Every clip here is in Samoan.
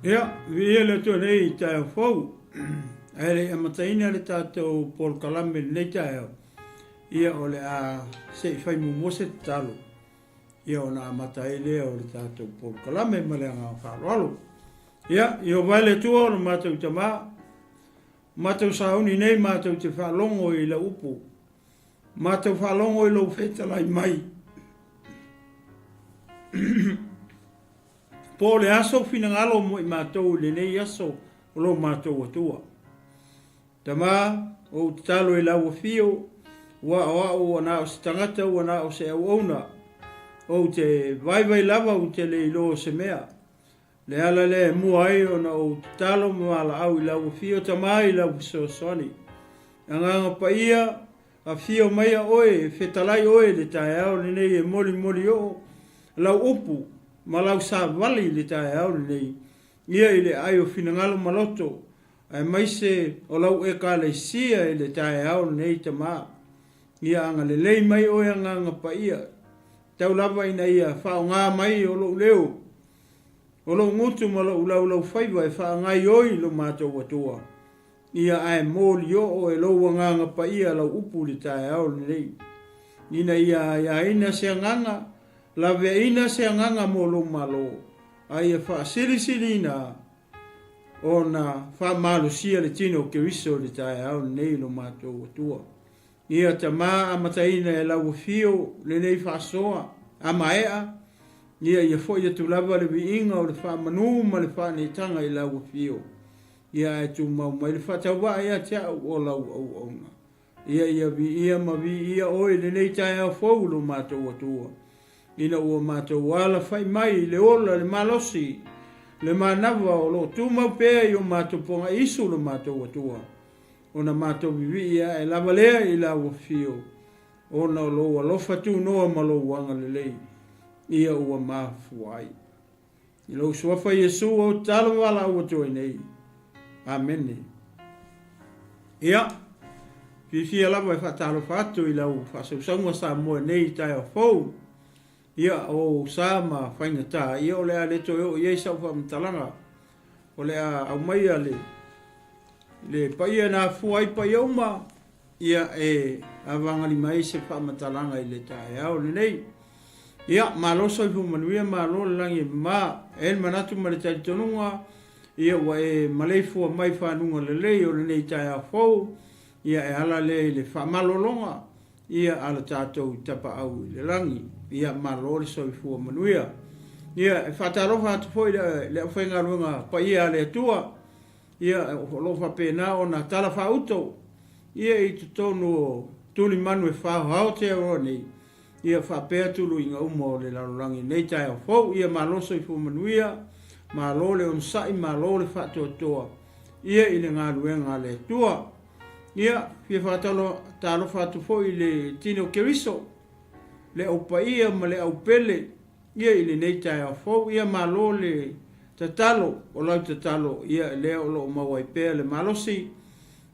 Ia, viia le Atua nei i taeao fou. Ae le i amataina le tatou polokalame i lenei taeao, ia o le a se i fai muamua se tatalo, ia ona amata ai lea o le tatou polokalame ma le agaga faaaloalo. Ia, Ieova e le Atua o lo matou Tama, matou sauni nei matou te faalogo i lau upu, matou faalogo i lou fetalai mai. Po o le a sou finagalo mo i matou i lenei aso o lo matou Atua. Tama, ou tatalo i lau afio, ua o au ua na o se tagata ua na o se auauna. Ou te vaivai lava ou te le iloa o se mea. Le ala lea e mua ai ona ou tatalo ma valaau i lau afio Tama i lau fesoasoani. Agaga Paia, afio maia oe e fetalai oe i le taeao lenei e molimoli oo lau upu ma lau savali i le taeao lenei, ia i le aai o finagalo ma loto, aemaise o lau Ekalesia i le taeao lenei Tama. Ia agalelei mai oe Agaga Paia, tau lava ina ia faaaoga mai o lou leo, o lou gutu ma lou laulaufaiva e faagaoioi lo matou Atua. Ia ae molioo e lou Agaga Paia lau upu i le taeao lenei, ina ia aiaina se agaga, laveaina se agaga mo lou Malo, a ia faasilisiliina ona faamalosia le tino o Keriso i le taeao lenei lo matou Atua. Ia Tama amataina e lau afio lenei faasoa a maea, ia ia foi atu lava le viiga o le faamanu ma le faaneetaga i lau afio. Ia ae tumau mai le faatauvaa ia te au o lau auauna. Ia ia viia ma viia oe i lenei taeao fou lo matou Atua, ina ua matou alafai mai i le ola, le malosi, le manava o lo o tumau pea i o matou pogaiisu lo matou Atua, ona matou vivii ae lava lea i lau afio, ona o lou alofa tunoa ma lou agalelei, ia ua mafua ai. I lou suafa Iesu ou tatalo ma valaau atu ai nei. Amene. Ia, fiafia lava e faatalofa atu i lau faasausauga Samoa nei i taeao fou. Ia, o ou sa ma faigata, ia o le a le toe oo i ai sau faamatalaga. O le a aumaia le, le paia na afua ai paia uma, ia e avagalima ai se faamatalaga i le taeao lenei. Ia, malo soifua manuia, malo le lagi e mama. E le manatu ma le talitonuga, ia ua e maleifua mai fanuga lelei o lenei taeao fou, ia e ala lea i le faamalologa, ia a le tatou Tapaau i le lagi. Ia malo le soifua manuia. Ia, e faatalofa atu foi i le aufaigaluega paia a le Atua, Ia, o lo o faapena ona tala faauto ia i totonu o tulimanu e faohao Aotearoa nei, ia faapea tuluiga uma o le lalolagi i lenei taeao fou. Ia malo soifua manuia, malo le onosai, malo le faatoatoa ia i le galuega a le Atua. Ia, fia faatalofa atu foi i le tino Keriso, le au paia ma le au pele, Ia i lenei taeao fou, ia malo le tatalo, o lau tatalo, ia lea o lo o maua ai pea le malosi,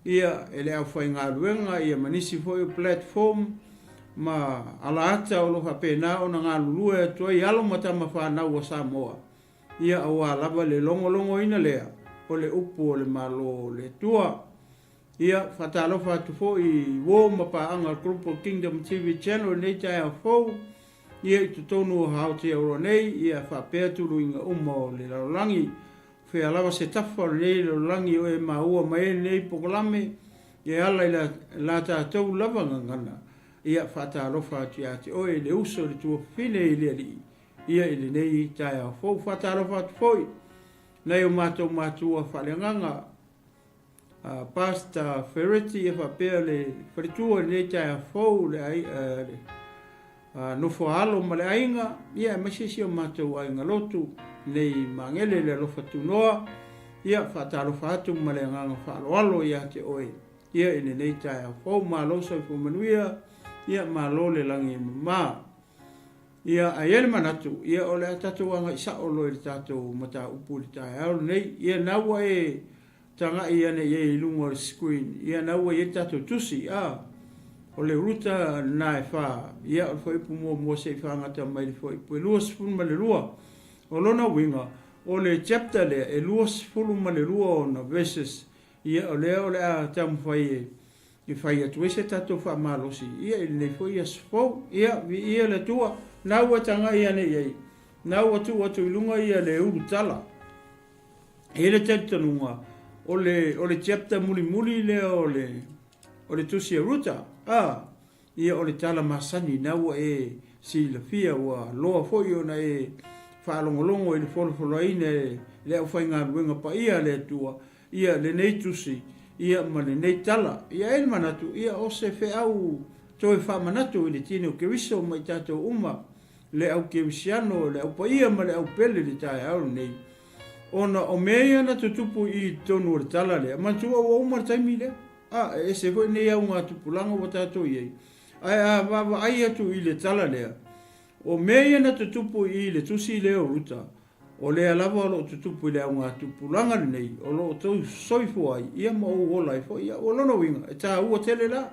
ia e le aufaigaluega, ia ma nisi foi o platform ma alaata o lo o faapena ona galulue atu ai alo ma tama fanau a Samoa, ia aua lava le logologoina lea o le upu o le Malo o le Atua. Ia, faatalofa atu foi i uo ma paaga a le Global Kingdom TV Channel i lenei taeao fou, ia i totonu o Aotearoa nei, ia faapea tuluiga uma o le lalolagi. O fea lava se tafa o lenei lalolagi o e maua mai ai lenei polokalame e ala i la tatou lava gagana, ia faatalofa atu ia te oe le uso i le tuafafine i le Alii, ia i lenei taeao fou. Faatalofa atu foi nai o matou matua faaleagaga, Pastor Ferretti ia faapea le faletua i lenei taeao fou, le nofo a alo ma le aiga, ia aemaise si o matou aiga lotu nei Magele le alofa tunoa, ia faatalofa atu ma le agaga faaaloalo ia te oe ia i lenei taeao fou. Malo soifua manuia, ia malo le lagi e mama. Ia, ae i ai le manatu, ia o le a tatou agai sao loa i le tatou mataupu i le taeao lenei. Ia, na ua e tagai ane i ai i luga o le screen, ia na ua i ai le tatou tusi, a, o le Ruta lena e fa, ia o le fuaiupu muamua se i faagata mai i le fuaiupu e 22. O lona uiga, O le chapter lea, e 22 ona verses, ia, o lea o le a taumafai e e fai atu ai se tatou faamalosi, ia, i lenei foi aso fou. Ia, viia le Atua, na ua tagai ane i ai, na ua tuu atu i luga ia le ulutala. E i ai le talitonuga, o le, o le chapter mulimuli lea o le, o le tusi a Ruta, a, ia o le tala masani na ua e silafia, ua loa foi ona e faalogologo i le folafolaina e le aufaigaluega paia a le Atua, ia lenei tusi, ia ma lenei tala. Ia e i ai le manatu, ia o se feau toe faamanatu i le tino o Keriso ma i tatou uma, le au kerisiano, le au paia ma le au pele i le taeao lenei, ona o mea ia na tutupu i i totonu o le tala lea, manatua ua uma le taimi lea. A, e ese foi nei augatupulaga ua tatou i ai. Ae a vaavaai atu i le tala lea, o mea ia na tutupu i i le tusi lea o Ruta, o lea lava o lo o tutupu i le augatupulaga lenei o lo o outou soifua ai, ia ma ou ola ai foi. Ia, ua lona uiga, e taua tele la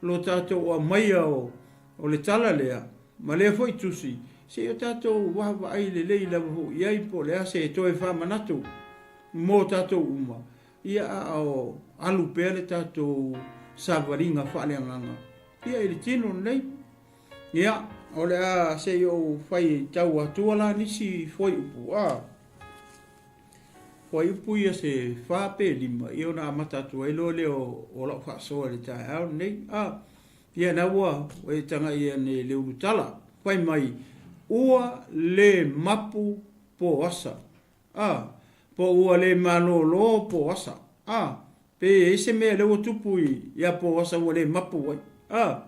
lo tatou aumaia o o le tala lea ma lea foi tusi, se i o tatou vaavaai lelei lava foi i ai po o le a se toe faamanatu mo tatou uma, ia a o alu pea le tatou savaliga faaleagaga ia i le tino lenei. Ia, o le a se i ou fai tau atua la nisi fuaiupu, a fuaiupu ia se fa pe lima, ia ona amata atu ai loa lea o lau faasoa i le taeao lenei. A, Ia na ua e tagai ane i le ulutala, fai mai, Ua le mapu Poasa. A, po ua le malolo Poasa. A, pe i ai se mea lea ua tupu iā Poasa ua le mapu ai. A,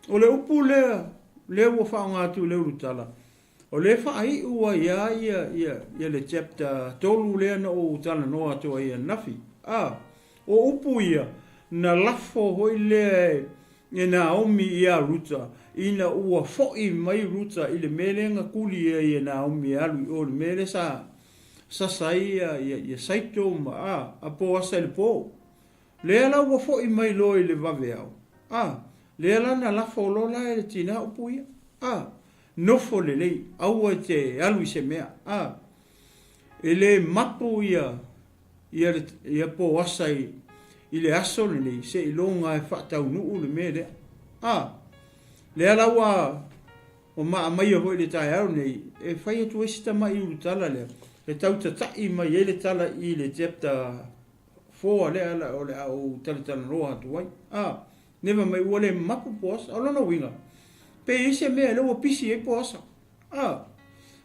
o le upu lea, lea ua faaaoga atu i le ulutala, O lea e faaiu ai lava ia, ia, ia le chapter 3 lea na ou talanoa atu ai ananafi. A, o upu ia, na lafo foi lea e Naomi iā Ruta, ina ua foi mai Ruta i le mea lea na tuli ai e Naomi e alu i o i le mea lea sa sasa ai ia, ia, ia Saito ma, a, a Poasa i le po. Lea la ua foi mai loa i le vaveao, a, lea la na lafo loa la e le tina upu ia, a, nofo lelei, aua e te alu i se mea, a, e le mapu ia, ia le, ia Poasa i, i le aso lenei seiloga e faataunuu le mea lea. A, lea la ua, ua maamaia foi i le taeao lenei, e fai atu ai si tamai ulutala lea, e tau tata'i mai ai le tala i le chapter Foa lea ala o le a ou talatalanoa atu ai. A, neva mai ua le mapu Poasa. O lona uiga, pe i ai se mea lea ua pisi ai Poasa. A,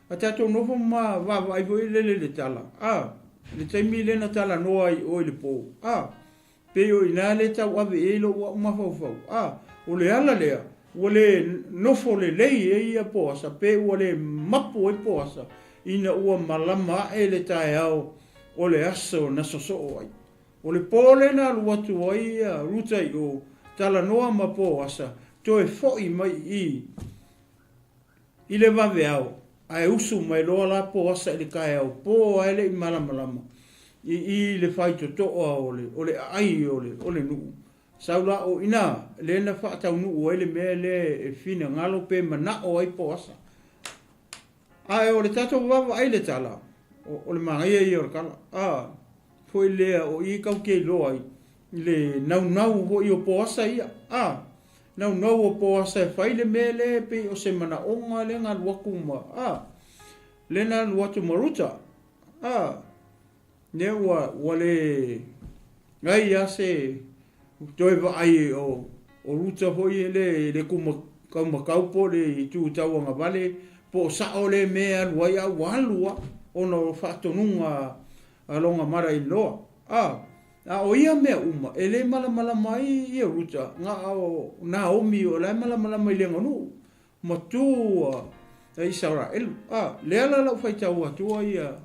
a tatou nofo ma vaavaai foi lele i le tala. A, le taimi lea na talanoa ai oe i le po. A, pei o i ina lea e tauave i ai lou au mafaufau. A, o le ala lea ua le nofo lelei ai ia Poasa, pe ua le mapu ai Poasa ina ua malama ae le taeao o le aso na sosoo ai. O le po lea na alu atu ai ia Ruta i o, talanoa ma Poasa, toe foi mai i i, i le vaveao, ae usu mai loa la Poasa i le taeao po ae le i malamalama, i i le faitotoa o le, o le aai o le, o le nuu. Sau la o ina, lea na faataunuu ai le mea lea e finagalo pe manao ai Poasa. Ae o le tatou vaavaai i le tala, o le manaia ia o le tala, a, foi lea o i tatou te iloa ai le naunau foi o Poasa ia, a, naunau o Poasa e fai le mea lea e pei o se manaoga lea na alu atu ma, a, lea na alu atu ma Ruta, a. Lea ua, ua le ai lava se toe vaai o, o Ruta foi e le, le kumakaumakaū po o le itu tauagavale po o sao lea mea e alu ai, a ua alu lava ona o faatonuga a lona mother-in-law. A, a o ia mea uma, e le malamalama ai ia Ruta, na o Naomi o la e malamalama i le aganuu ma tu a Isaraelu. A, lea la lau faitau atua ia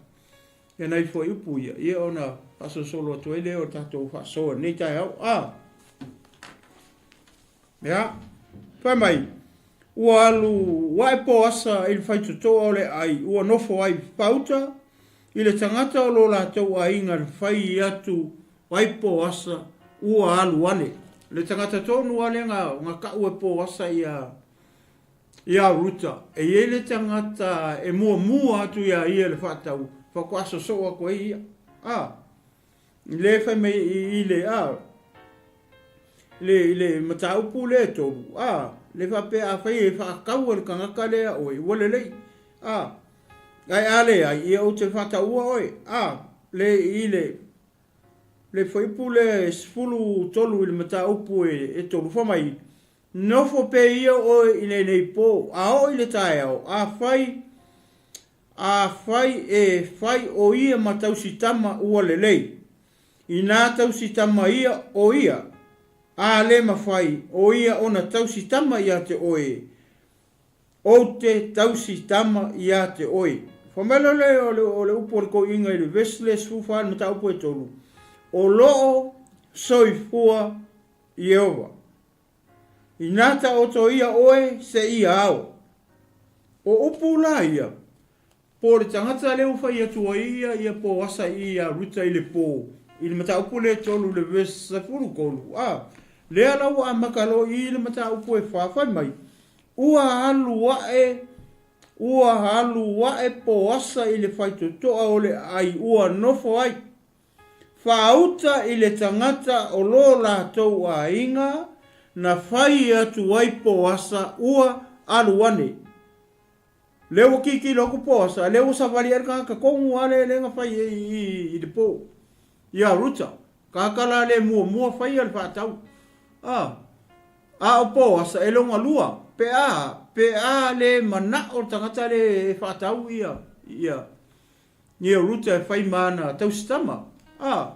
Ia nai fuaiupu ia, ia ona faasolosolo atu ai lea o le tatou faasoa i lenei taeao. A! Ia, fai mai, ua alu ae Poasa i le faitotoa o le aai, ua nofo ai fauta i le tagata o lo latou aiga na fai atu ai Poasa ua alu ane. Le tagata tonu lava lea na tau e Poasa ia Iā Ruta, e i ai le tagata e muamua atu iā ia le faatau, Faatoa sosoo atu ai ia. A, le fai mai i le, a, le, i le mataupu lea e tolu, a, le faapea afai e faatau e le tagata lea oe, ua lelei, a, ae a leai, ia ou te faataua oe, a, le i le, le fuaiupu lea e 13 i le mataupu e, e tolu, fai mai, Nofo pea ia oe i lenei po, a oo i le taeao, afai, afai e fai o ia ma tausitama ua lelei, inā tausitama ia o ia, a le mafai o ia ona tausitama ia te oe, ou te tausitama ia te oe. Fai mai loa lea o le, o le upu o le toeaina i le vesi lea 14 i le mataupu e tolu, O loo soifua Ieova. Inā taoto ia oe seia ao. O upu la ia, po o le tagata lea ua fai atu ai ia ia Poasa i iā Ruta i le pō, i le mataupu lea e tolu i le verse 13, a, lea la ua amata loa i le mataupu e fa, fai mai, Ua alu aʻe, ua alu aʻe Poasa i le faitotoa o le aai ua nofo ai. Faauta i le tagata o lo latou aiga na fai atu ai Poasa ua alu ane. Lea ua kikilo atu Poasa, lea ua savali ai le tagata tonu a lea na fai ai i le po ia Ruta. Tagata la lea muamua faia le faatau. A, a o Poasa e lona lua, pe a, pe a le manao le tagata lea e faatau ia, ia, Ia Ruta e fai ma ana tausitama. A,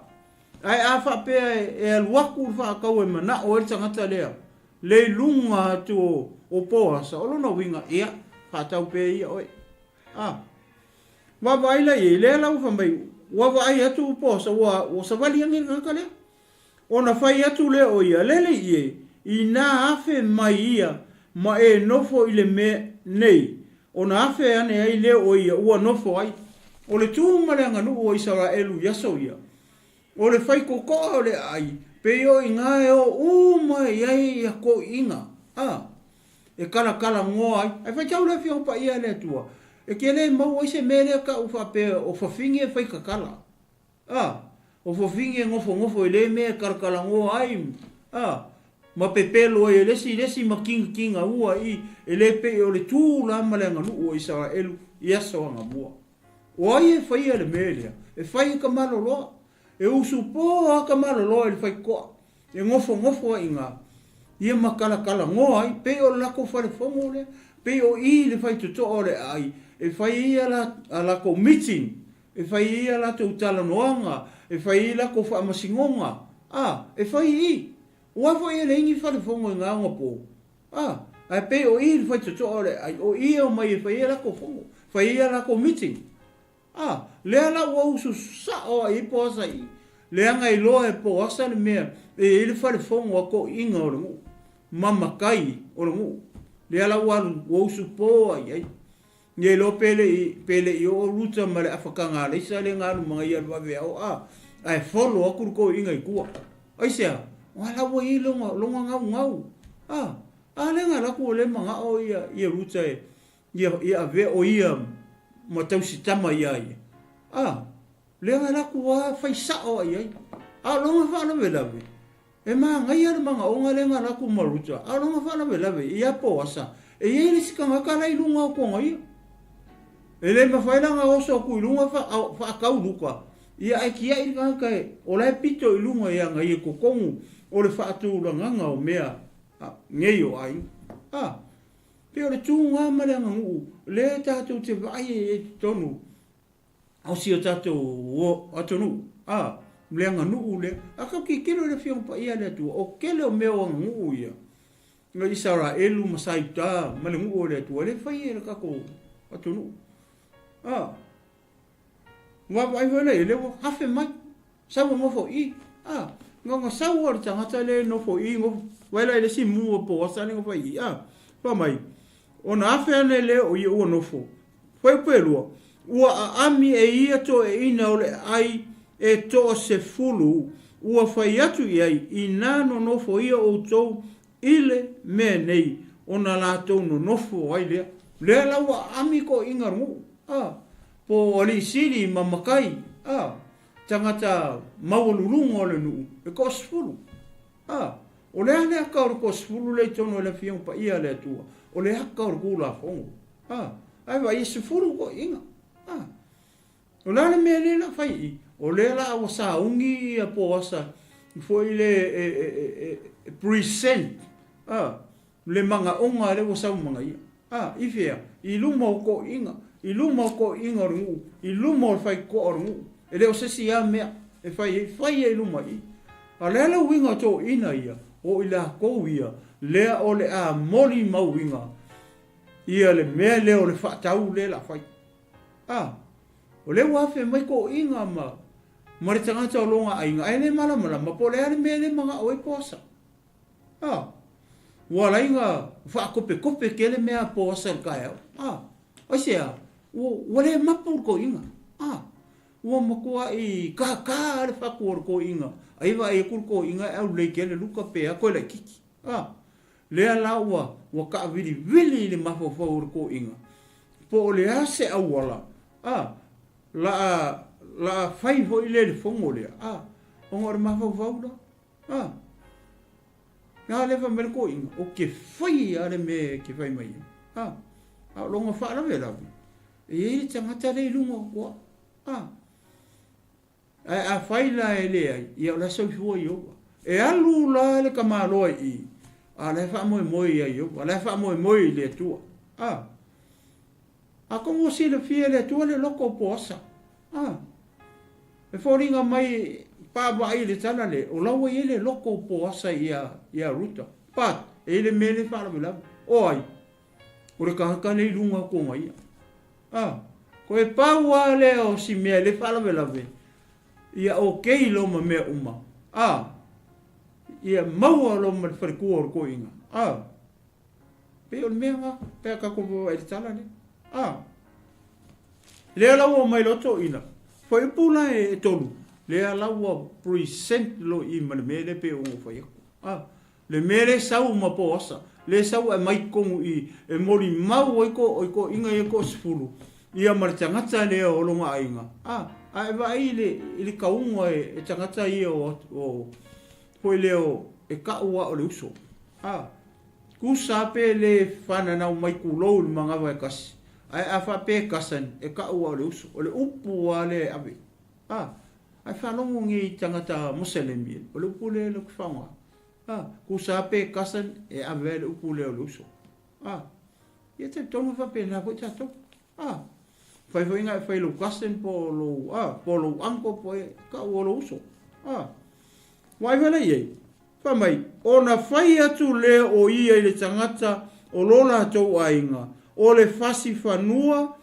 ae a faapea e alu atu le faatau e manao ai le tagata lea, le i luga atu o, o Poasa, o lona uiga, ia, faatau pea ia oe. A, vaavaai la i ai, lea la ua fai mai, ua vaai atu Poasa, ua, ua savali ane le tagata lea. Ona fai atu lea o ia, Lele i e, inā afe mai ia ma e nofo i le mea nei, ona afe ane ai lea o ia ua nofo ai. O le tu ma le aganuu o Isaraelu i aso ia, o le fai kokoa o le aai, pei o inā e o uma i ai ia toʻiina, a, e kalakalanoa ai. Ae faitau le Afioga Paia a le Atua, e te le maua ai se mea lea taʻu faapea o fafine e fai kakala. A, o fofigi e nofonofo i le mea e kalakalanoa ai, a, ma pepelo ai e le isi le isi ma kigakiga ua i, e le pei o le tu la ma le aganuu o Isaraelu i aso anamua. O ai e faia le mea lea? E fai e ka maloloa. E usupo a ka maloloa i le faitotoa, e nofonofo ai iga, ia ma kalakalanoa ai, pei o le lakou falefono lea, pei o i le faitotoa o le aai, e fai ai a lakou meeting, E fai ai a latou talanoaga, e fai ai lakou faamasinoga, a, e fai i. Ua foi e leai ni falefono i ngā ogapō, a, ae pei o i le faitotoa o le aai, o i e omai e fai ai a lakou fono, fai ai a lakou meeting. A, lea la ua usu sao ai i Poasa i, leaga e iloa e Poasa le mea e i ai le falefono a toʻiga o le nuu, ma matai o le nuu, lea la ua alu, ua usu po ai ai. Ia iloa pe le i, pe le i oo Ruta ma le afakanga a Leisa lea na alu ma ia le vave ao a, ae follow atu le toeaina i tua. Aisea? Aua la ua i ai lona, lona gaugau. A, a lea na alu atu ua le manao ia, ia Ruta e, ia, ia avea o ia ma tausi tama ia ia. A, lea na alu atu ua fai sao ai ai. A o lona faalavelave, E manaia le manaoga lea na latou ma Ruta, a o lona faalavelave ia Poasa, e i ai le isi tagata la i luga o kona ia. E le mafai la ona oso atu i luga faatau Ruta, ia ae tiai le tagata e, o la e pito i luga ia ana ia i totonu o le faatulagaga o mea nei o aiga. A, pei o le tu na ma le aganuu lea tatou te vaai ai i totonu o si o tatou atunuu, a, le aganuu lea. A kau tilotilo i le Afioga Paia a le Atua, o tele o mea o aganuu ia, ma Isaraelu ma Saiuta ma le nuu o le Atua, e le fai e le tatou atunuu. A, vaavaai foi la i ai, lea ua afe mai. Sau e nofo i i. A, na ona sau lava o le tagata lea e nofo i i, nofo, vaai la i le isi mu o Poasa lea na fai i i, a, fai mai, ona afe ane lea o ia ua nofo. Fuaiupu e lua, ua aami e ia toeaina o le aai e toasefulu, ua fai atu i ai, inā nonofo ia outou i le mea nei, ona latou nonofo ai lea. Lea la ua aami toeaiina o le nuu. A. Po o alii sili ma matai, a, tagata maualuluga o le nuu, e toasefulu. A, o le a le ata o le toasefulu lea i totonu o le Afioga Paia a le Atua? O le ata o le Tulafono. A, ae vaai, e sefulu toeaiina. A, o le a le mea lea la fai i i? O lea la ua sauni ia Poasa foi le e, e, e, e present, a, Le manaoga lea ua sau ma ia. A, i fea? I luma o toeaiina, i luma o toeaiina o le nuu, i luma o le faitotoa o le nuu. E le o se isi lava mea e fai ai, fai ai i luma i i. A o le a le uiga o toeaiina ia? O i latou ia lea o le a molimauina ia le mea lea o le faatau lea o le a fai. A, o lea ua afe mai toeaiina ma, ma le tagata o lona aiga ae le malamalama po o le a le mea lea e manao ai Poasa. A, ua ala ai ona faakopekope tele mea a Poasa i le taeao. A, aisea? Ua, ua le mapu le toeaina. A, ua matuai kākā le fatu o le toeaina, ai vaai atu le toeaina e aulelei tele Luka pe a toe laitiiti. A, lea la ua, ua taavilivili i le mafaufau o le toeaina, po o le a se auala, a, la a, la a fai foi lea i le fono lea, a, ona o le mafaufau la. A, a lea fai mai le toeaina, ou te fai lava le mea e te fai mai ai. A, a o lona faalavelave, e i ai le tagata lea i luga o au. A, ae afai la e leai, ia o la e soifua Ieova. E alu la le tamaloa i i, a o la e faamoemoe ia Ieova, o la e faamoemoe i le Atua. A, atonu ua silafia e le Atua le loto o Poasa. A, e foliga mai pa vaai i le tala lea, o la ua i ai le loto o Poasa ia, ia Ruta. But, e i ai le mea lea e faalavelave. O ai? O le tagata lea i luga atu ona ia. A, koe pau lava lea o si mea lea e faalavelave, ia okay loa ma mea uma. A, ia maua loa ma le faletua o le toeaina. A, Pei o le mea lena, pe a tatou vaavaai i le tala lea. A, lea la ua omai loa toeaiina, fuaiupu la e tolu, lea la ua present loa i i ma le mea lea pei ona ou fai atu. A, le mea lea e sau ma Poasa, lea e sau ae aumai i totonu i i, e molimau ai to, i toeaiina ia e toasefulu, ia ma le tagata lea o lona aiga. A, a e vaai i le, i le tauga e tagata ia o, o, foi lea o, e tau lava o le uso. A, Tusa pe le fananau mai tulou i le manava e kasi, ae a faapea e cousin, e ka'u a o le uso. O le upu a lea e ave. A, ae faalogo nei i tagata Moselemi, o le upu lea latou te faaaoga. A, tusa pe cousin, e ave ai le upu lea o le uso. A, ia talitonu e faapena foi tatou. A, fai foi na e fai lou cousin po o lou, a, po o lou uncle po e ka'u o lou uso. A, vaai foi la i ai. Fai mai, ona fai atu lea o ia i le tagata o lo latou aiga, o le fasi fanua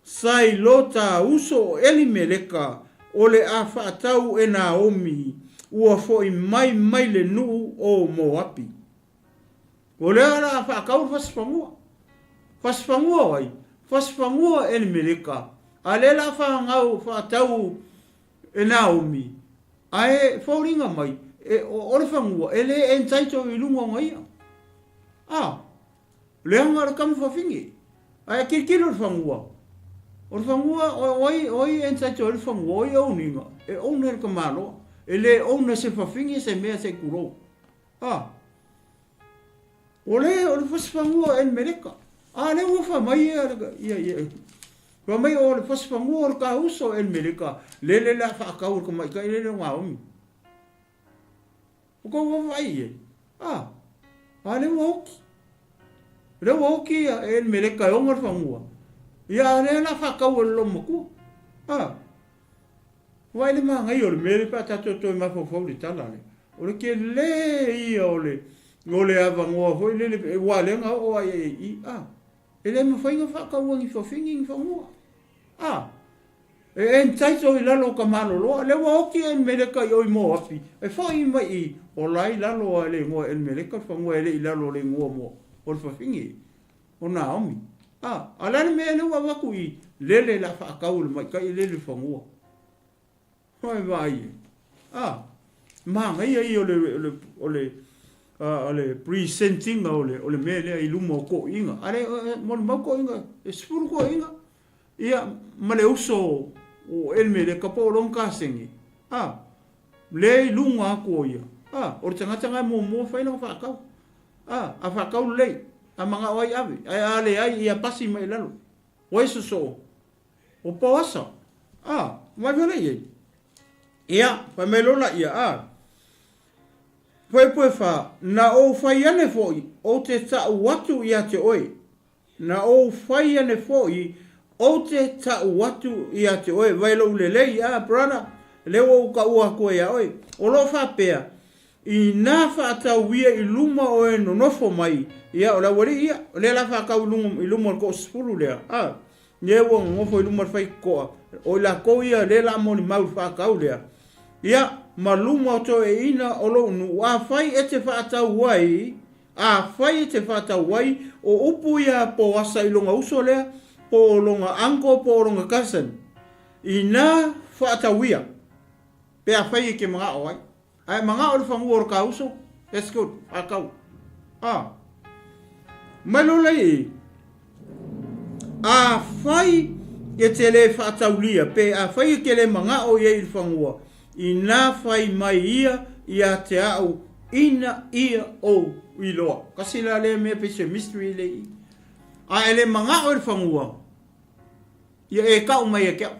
sa i lo ta uso o Elimeleka, o le a faatau e Naomi, ua foi mai mai le nuu o Moapi. O lea o le a faatau le fasi fanua. Fasi fanua o ai? Fasi fanua o Elimeleka, a lea o le a fanau faatau e Naomi, ae foliga mai, e, o, o le fanua, e le entitle i luga ona ia. A, leaga o le tama fafine. Ae tilotilo i le fanua, o le fanua, o, o ai, o ai e entitle ai le fanua, o ai e own ina, e own e le tamaloa. E le own e se fafine se mea se i tulou. A, O le, o le fasifanua o Elimeleka. A lea ua fai mai ia, ia, ia, fai mai o le fasifanua o le ta uso o Elimeleka, lele le a faatau e le tamaitai lele o Naomi. O tou vaavaai i ai. A, a lea ua oti. Lea ua oti ia Elimeleka e ona le fanua. Ia a lea la faatau e le loomatua. A, Vaai le manaia o le mea lea pe a tatou toe mafaufau i le tala lea. O le tele ia o le, o le avanoa foi lele, aua lea na oo ai i, a, e le mafai ona faataua ni fafine ni fanua. A, e entitle i lalo o Tamaloloa, lea ua oti Elimeleka i o i Moapi, e foi mai i, o la i lalo lava i le igoa o Elimeleka le fanua e le i lalo o le igoa mo, o le fafine o Naomi. A, a o le a le mea lea ua avatu i lele la faatau e le maitai lele le fanua. Oi vaai e. A, manaia ia o le, o le, o le, o le presenting o le, o le mea lea i luma o toeaiina. A le, molimau toeaiina, e 10 toeaiina. Ia, ma le uso o Elimeleka po o lona kaseni, a, lea i luga atu o ia, a, o le tagata lena e muamua fai lana faatau. A, a faatau lelei, a manao ai ave, ae a leai ia pasi mai i lalo. Ua e sosoo, o Poasa, a, mai fale i ai. Ia, fai mai loa laia, a, Fuaiupu e fa, na ou fai ane foi, ou te ta'u atu ia te oe, Na ou fai ane foi, ou te ta'u atu ia te oe, vai lou lelei, a brother, lea ua ou ta'ua atu ai ia oe. O lo o faapea, inā faatau ia i luma o e nonofo mai, ia o le aualii ia, o lea la faatau i luga, i luma o le toasefulu lea, a, lea ua nonofo i luma o le faitotoa, o i latou ia lea la molimau i le faatau lea, ia, ma luma o toeaiina o lou nuu, afai e te faatau ai, Afai e te faatau ai, o upu ia a Poasa i lona uso lea, po o lona uncle po o lona cousin, inā faatauia, pe afai e te manao ai. A e manao i le fanua o le ka uso, that's good, faatau. A. Mai loa lea i i. Afai e te le faataulia, pe afai e te le manao i ai i le fanua, inā fai mai ia ia te au ina ia ou iloa. Kasi la lea mea pei se mystery le i. A e le manao i le fanua, ia e kau mai ia te au.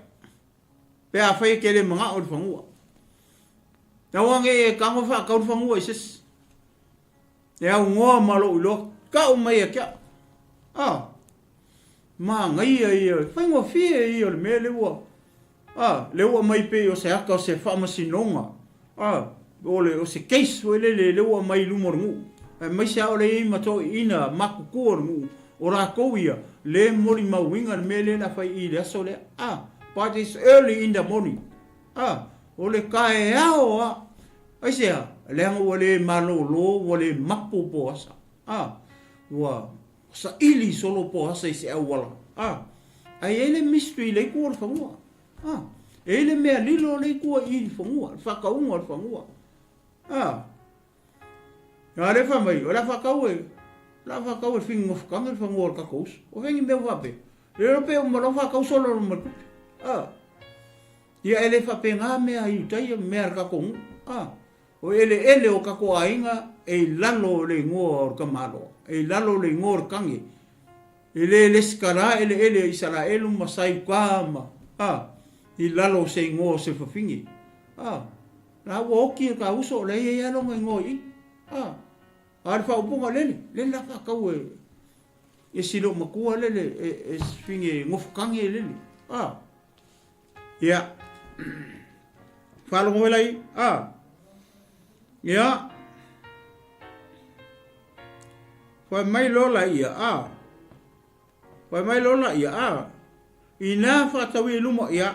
Pe afai e te le manao i le fanua. Aua ne i e tago faatau le fanua i se isi. E aunoa ma lou iloa, kau mai ia te au. A, manaia ia, faigofie ia o le mea lea ua, a, lea ua aumai pei o se ata o se faamasinoga, a, o le, o se case foi lele lea ua aumai i luma o le nuu, aemaise lava o lea e i ai ma toeaiina matutua o le nuu, o latou ia, lea e molimauina le mea lea o le a fai i i le aso lea, a, but it's early in the morning, a, o le taeao lava. Aisea? Leaga ua le malolo, ua le mapu Poasa. A, ua saili solo Poasa i se auala. A, ae i ai le mystery i le itu o le fanua. A, e i ai le mea lilo le itu i le fanua, le faatauga o le fanua. A, a lea fai mai, o le a faatau e, o le a faatau e Fingofatanga le fanua o le tatou uso. O fea ni mea ua faapea? Le iloa pe uma loa faatau solo ma le tupe. A. Ia e le faapena mea a Iutaia ma mea a le tatou nuu. A, o eleele o tatou aiga e i lalo o le igoa o le tamaloa, e i lalo o le igoa o le tane. E le lesitala eleele a Isaraelu ma Saiuka ma, a, i lalo o se igoa o se fafine. A, la ua oti e ka uso o la e i ai lava lona igoa i i. A, a o le faaupuga lele, lele la faatau e, e si loomatua lele, e, e si fafine nofo tane lele. A. Ia. Faalogo mai lai. A. Ia. Fai mai loa laia. A. Fai mai loa laia. A. Inā faatauia i luma. Ia.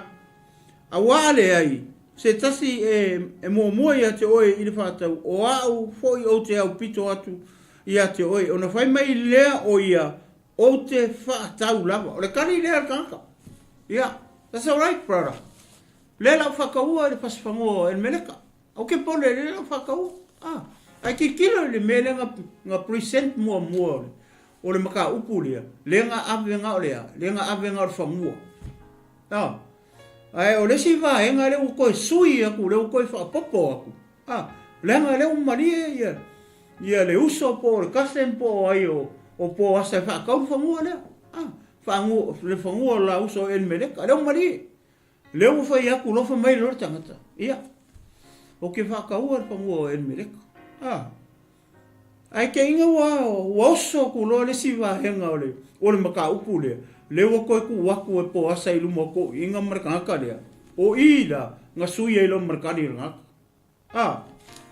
Auā a leai, se tasi e, e muamua ia te oe i le faatau, o au foi ou te aupito atu ia te oe. Ona fai mai lea o ia, Ou te faatau lava. O le tali lea a le tagata. Ia, that's alright brother. Lea la ou faataua i le fasifanua o Elimeleka. Ou ke pole lea la ou faataua. Ah, ae tilotilo i le mea lea na, na present muamua o le, o le mataupu lea, lea na ave na o le a, lea na ave na o le fanua. Ah, ae o le isi vaega lea ua toe sui atu, lea ua toe faaopoopo atu. Ah, leaga lea ua malie ia, ia le uso po o le cousin po o ai o, o Poasa e faatau le fanua lea. Ah, faanua, le fanua o la uso o Elimeleka, lea ua malie. Lea ua fai atu loa fai mai loa le tagata, ia, ou te faataua le fanua o Elimeleka. Ah, Ae te iga ua, ua oso atu loa le isi vaega o le, o le mataupu lea, lea ua toe tuu atu e Poasa i luma o toeaiina ma le tagata lea, o i la, na sui ai loa ma le tali a le tagata. A,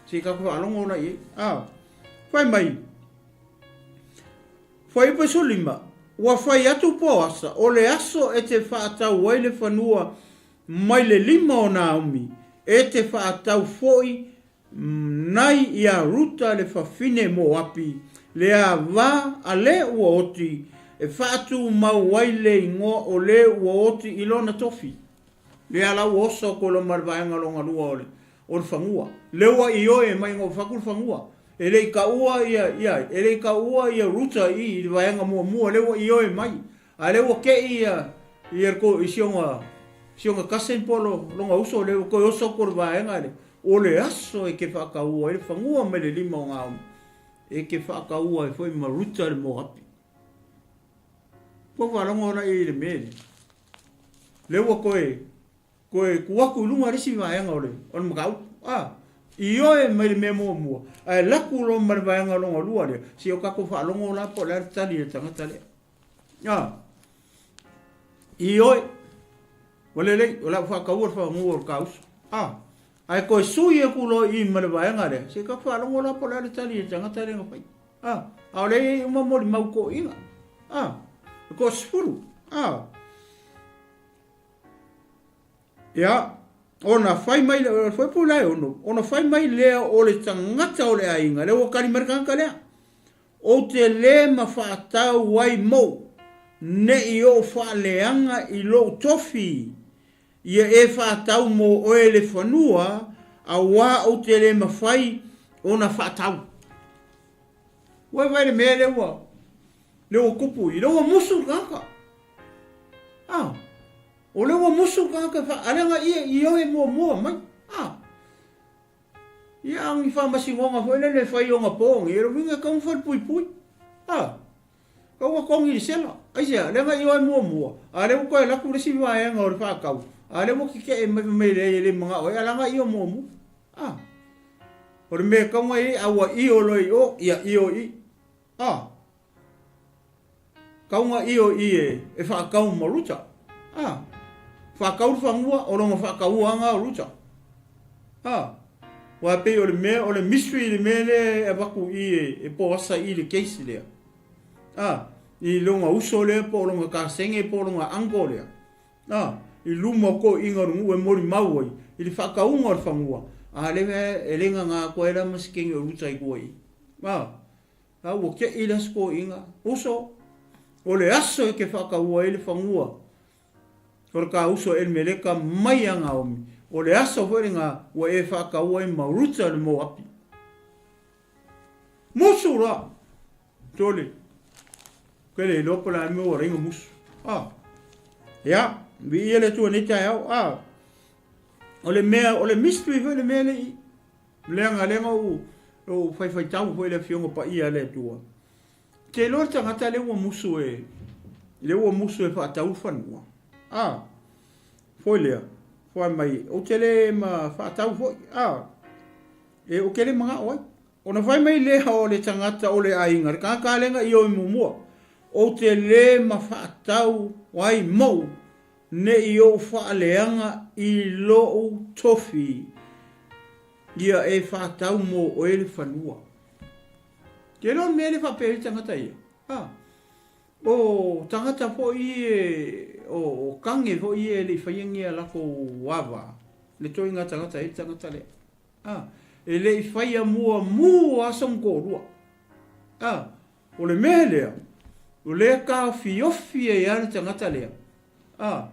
se i tatou faalogo la i ai. A, fai mai, Fuaiupu 15, Ua fai atu Poasa, o le aso e te faatau ai le fanua mai le lima o Naomi, e te faatau foi Nai ia Ruta le fafine Moapi, le ava a le ua oti, e faatumau ai le igoa o le ua oti i lona tofi. Lea la ua oso atu loa ma le vaega lona lua o le o le fanua. Le ua ioe mai ina ua fatu le fanua. E le i taua ia ia e le i taua ia Ruta i i le vaega muamua lea ua ioe mai. A lea ua tei ia Ia le ko i si ona si ona cousin po o lona uso lea ua toe oso atu o le vaega lea, o le aso e te faataua ai le fanua mai le lima o Naomi, e te faataua ai foi ma Ruta le Moapi. Ua faalogo la i le mea lea. Lea ua toe toe tuu atu i luga le isi vaega o le o le mataupu. A, ioe mai le mea muamua, ae alu atu loa ma le vaega lona lua lea, se i o tatou faalogo la po o le a le tali a le tagata lea. A, ioe, ua lelei, o le a ou faataua le fanua o le ta uso. A, ae toe sui atu loa i i ma le vaega lea, se i tatou faalogo la po o le a le tali a le tagata lea na fai. A, a o lea e i ai uma molimau toeaiina. A, e toasefulu. A, ia, ona fai mai lea, o le fuaiupu la e 6, ona fai mai lea o le tagata o le aiga, lea ua tali mai le tagata lea, Ou te lē ma faatau ai mou, ne i ou faaleaga i lou tofi, ia e faatau mo oe le fanua, auā ou te lē mafai ona faatau. Ua e vaai i le mea lea ua, lea ua tupu i, lea ua musu le tagata. Ah, o lea ua musu le tagata e faaleaga ia i oe muamua mai. Ah. Ia, a o ni faamasinoga foi lele e fai ona po nei, o le uiga e tatau ona falepuipui. A, tau ua togi i le sela. Aisea? Leaga i oe muamua, a o lea ua toe alu atu le isi vaega o le faatau, a o lea ua tetee mai fai mai leai e le manao ai, a leaga i oe muamua. A, o le mea e tatau ona i ai, a ua io loa i o, ia io i i. A. Kauga io i e e faatau ma Ruta. A. Faatau le fanua, o lona faatauaga o Ruta. A. Aua e pei o le mea, o le mystery le mea lea e avatu i e, e Poasa i le case lea. A. I lona uso lea po o lona kasenge po o lona uncle lea. A. I luma o toeaiina o le nuu e molimau ai i le faatauga o le fanua, a lea e le gagā atu ai la ma se kene o Ruta i tua i i. A. A ua teʻi le aso toeaiina, uso, o le aso e te faataua ai le fanua o le ta uso Elimeleka mai ia Naomi, o le aso foi lena ua e faataua ai ma Ruta le Moapi. Musu loa! Tole. Ke le iloa po o le a le mea ua ala ai ona musu. A. Ia, viia le Atua i lenei taeao. A. O le mea, o le mystery foi le mea lea i i. Leaga lea na ou ou faifaitau foi i le Afioga Paia a le Atua. Te iloa le tagata lea ua musu e lea ua musu e faatau le fanua. A, foi lea, fai mai, ou te le ma faatau foi. A, e ou te le manao ai. Ona fai mai lea o le tagata o le aiga, le tagata lea na ioe muamua, ou te le ma faatau ai mou Ne i ou faaleaga i lou tofi, ia e faatau mo oe le fanua. Te iloa le mea lea faapea ai le tagata ia? A, o tagata foi ia, o kage foi ia e le i faia ni a latou ava, le toiga tagata ai le tagata lea. A, e le i faia muamua lava sona toalua. A, O le mea lea, o lea e taofiofi ai lava le tagata lea, a,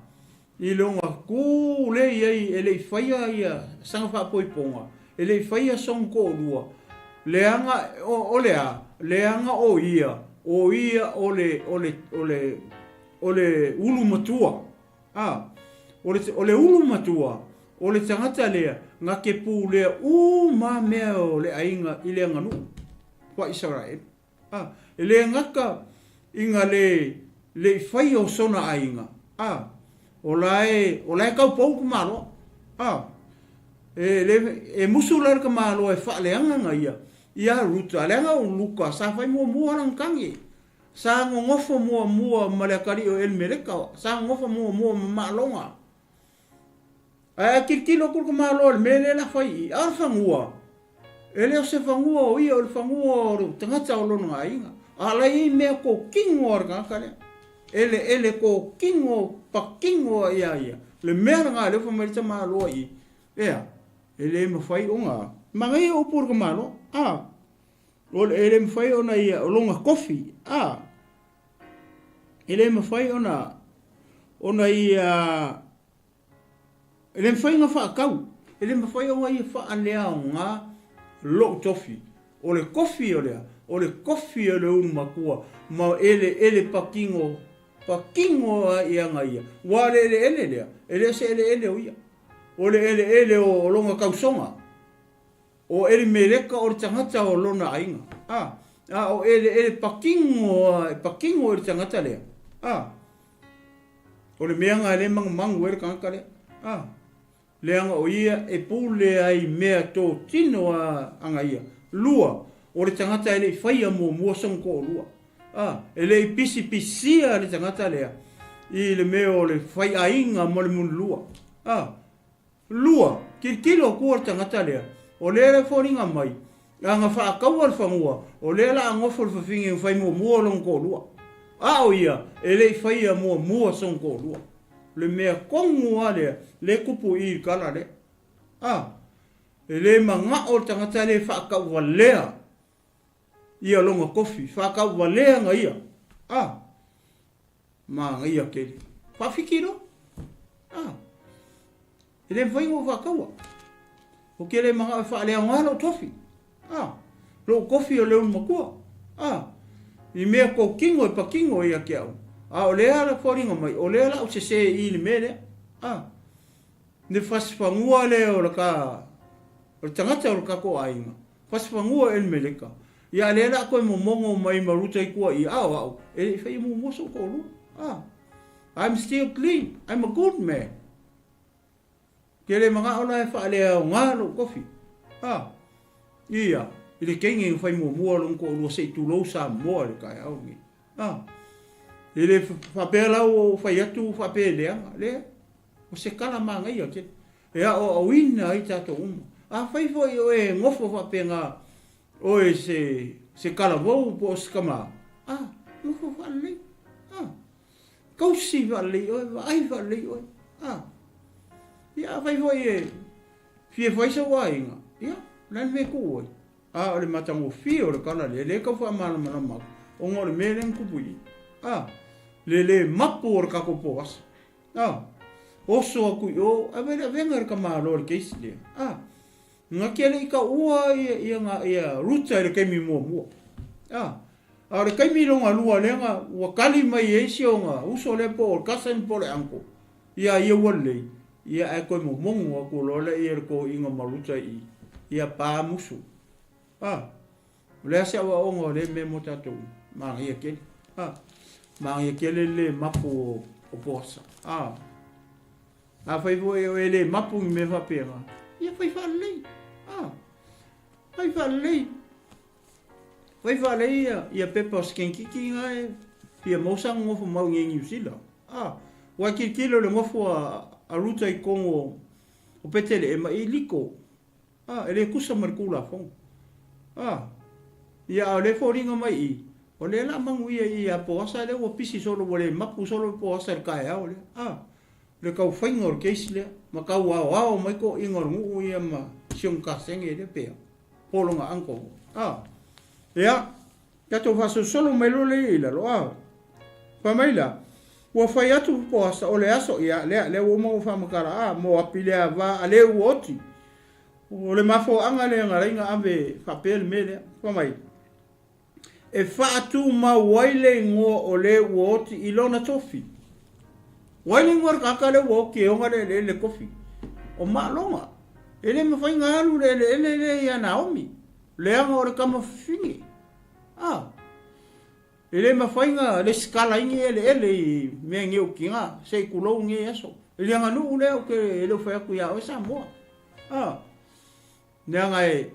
i lona tu lea i ai e le i faia ia sana faapoipoga, e le i faia sona toalua, leaga, o, o le a? Leaga o ia, o ia o le, o le, o le, o le ulu matua, a, o le, o le ulu matua, o le tagata lea na te pulea uma mea o le aiga i le aganuu. Wa Isaraelu. A, e le gata i na le, le i faia o sona aiga, a, o la e, o la e taupou le tamaloa. A, e le, e musu la le tamaloa e faaleagaga ia, ia Ruta, leaga o Luka sa fai muamua lana tagi. Sa nonofo muamua ma le atalii o Elimeleka, sa nonofo muamua ma Maaloga. Ae a tilotilo atu le tamaloa i le mea lea la fai i i, a o le fanua, e le o se fanua o ia, o le fanua o le tagata o lona aiga. A la e i ai mea tokino a le tagata lea. Eleele tokino, patino a ia ia. Le mea lena lea ua fai mai le tamaloa i i, ea, e le mafai ona, manaia upu o le tamaloa, a, o le, e le mafai ona ia, o lona kofi, a, e le mafai ona, ona ia, E le mafai ona faatau, e le mafai ona ia faaleaoga lou tofi. O le tofi o le a? O le tofi o le ulumatua ma eleele patino Pakino lava i aga ia. Ua o le eleele lea, e le o se eleele o ia. O le eleele o lona tausoga. O Elimeleka o le tagata o lona aiga. A, a o eleele pakino lava, e pakino i le tagata lea. A, o le mea lena e le magumagu ai le tagata lea. A. Leaga o ia e pule ai i mea totino a aga ia. Lua, o le tagata e le i faia muamua sona toalua. A, e le i pisipisia le tagata lea i le mea o le faiaiga ma le munilua. A, lua, tilotilo atua le tagata lea, o lea e foliga mai, a na faataua le fanua, o lea la a nofo le fafine na fai muamua lona toalua. A o ia, e le i faia muamua sona toalua. Le mea tonu lava lea, lea e tupu i i le tala lea. A, e le manao le tagata lea e faatauvalea ia lona tofi, faatauvalea na ia. A, manaia tele. Faafiti loa. A. E le mafai ona ou faataua. Ou te le manao e faaleaoga lou tofi. A, lou tofi o le ulumatua. A, i mea totino e patino ia te au. A o lea la foliga mai, o lea la ou sese i le mea lea. A, le fasifanua lea o le ka, o le tagata o le tatou aiga, fasifanua Elimeleka, ia a lea la toe momono mai ma Ruta i tua i, a o au, e le i faia muamua sou toalua. A, I'm still clean, I'm a good man. Ke le manao la e faaleaoga lou kofi. A, ia, i le teine na fai muamua lona toalua se i tulou Samoa i le taeao lenei. A, e le faapea la ua ou fai atu faapea e leaga. Leai, o se tala manaia tele e aoaoina ai tatou uma. Afai foi o e nofo faapena oe se, se talavou po o se tama, a, nofo faalelei. A. Tausi faalelei oe, vaai faalelei oe. A. Ia afai foi e fia fai sou aiga, ia, o le a le mea e tuu ai? A o le matagofie o le tala lea, lea e tau faamalamalama atu, ona o le mea lea na tupu i i. A, le le mapu o le tatou Poasa. A, oso atu i o, ave le avega i le tamaloa i le case lea. A, Na te le i taua ia, ia, ia Ruta i le taimi muamua. A, a o le taimi lona lua lea na ua tali mai ai si ona uso lea po o le cousin po o le uncle, ia ia ua lelei, ia ae toe momono atu loa lea le toeaina ma Ruta i i, ia pa musu. A, o le a se aoaoga o lea mea mo tatou? Manaia tele. A, manaia tele le le mapu o, o Poasa. A. Afai foi o e le mapu ni mea faapena, ia fai faalelei. Ah, fai faalelei. Fai faalelei ia, ia pepa o sekenkiki na e fia maua sana nofo mau i Niu Sila. Ah, ua tilotilo le nofo a, a Ruta i totonu o, o Peteleema i liko. Ah, e le tusa ma le Tulafono. Ah, ia a o lea e foliga mai i i, o lea la manuia i i ia Poasa lea ua pisi solo ua le mapu solo le Poasa i le taeao lea. Ah, le tau faiga o le case lea, ma tau aoao mai toeaiina o le nuu ia ma si ona kasene lea pe a, po o lona uncle. Ah, ia, tatou faasolosolo mai loa lea i lalo, ah, fai mai la, ua fai atu Poasa o le aso, ia, lea, lea ua uma ona ou faamatala, ah, Moapi le ava a le ua oti. O le mafuaaga lea na alai ona ave faapea le mea lea. Fai mai, e faatumau ai le igoa o le ua oti i lona tofi. O ai le igoa o le tagata lea ua oti e ona le eleele le tofi? O Maaloga. E le mafai ona alu le eleele lea ia Naomi, leaga o le tama fafine. A, e le mafai ona lesitala ai ni eleele i mea nei o tina, se i tulou lenei aso. I le aganuu lea ou te le o fai atu ia oe Samoa. A, leaga e,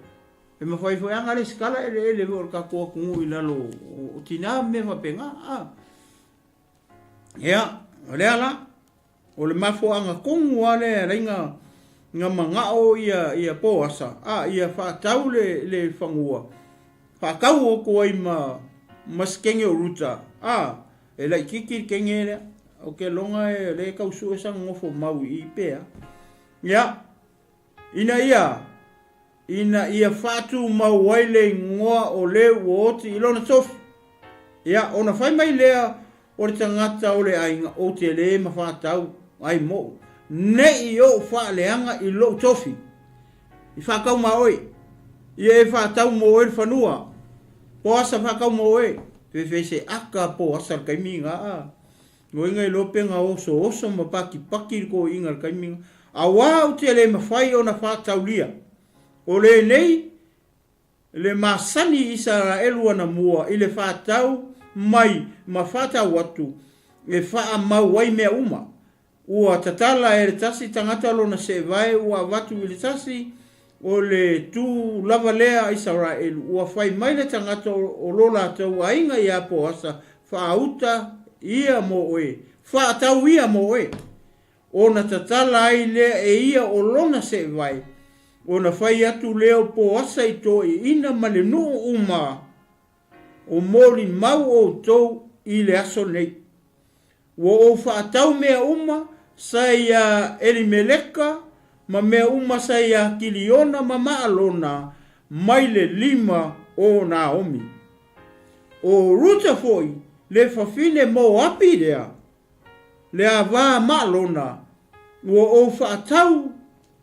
e mafai foi lava ona resitala eleele foi o le tatou atunuu i lalo o tina ma mea faapena. A, ia, o lea la, o le mafuaaga tonu lava lea e ala ai ona na manao ia, ia Poasa, a, ia faatau le, le fanua, faatau atu ai ma, ma se teine o Ruta, a, e laitiiti le teine lea, ou te lagona o lea e tau sue sana nofo mau i i pe a. Ia, ina ia, ina ia faatumau ai le igoa o le ua oti i lona tofi. Ia, ona fai mai lea o le tagata o le aiga, ou te le mafatau ai moʻu, ne i ou faaleaga i lou tofi. I faatau ma oe, ia e faatau mo oe le fanua, po asa faatau mo oe, fefe se aka po asa le taimi na. Uiga iloa pe na osooso ma pakipaki le toeaina i le taimi lena, auā ou te le mafai ona faataulia. O lenei le masani i Isaraelu anamua i le faatau mai ma faatau atu e faamau ai mea uma. Ua tatala e le tasi tagata lona seevae ua avatu i le tasi, o le tu lava lea a Isaraelu. Ua fai mai le tagata o lo latou aiga iā Poasa, Faauta ia mo oe, faatau ia mo oe. Ona tatala ai lea e ia o lona seevae, ona fai atu lea o Poasa i toeaiina ma le nuu uma, O molimau outou i le aso nei. Ua ou faatau mea uma sa iā Elimeleka ma mea uma sa iā Kiliona ma Maalona mai le lima o Naomi. ʻO Ruta foi le fafine Moapi lea, le ava Maalona, ua ou faatau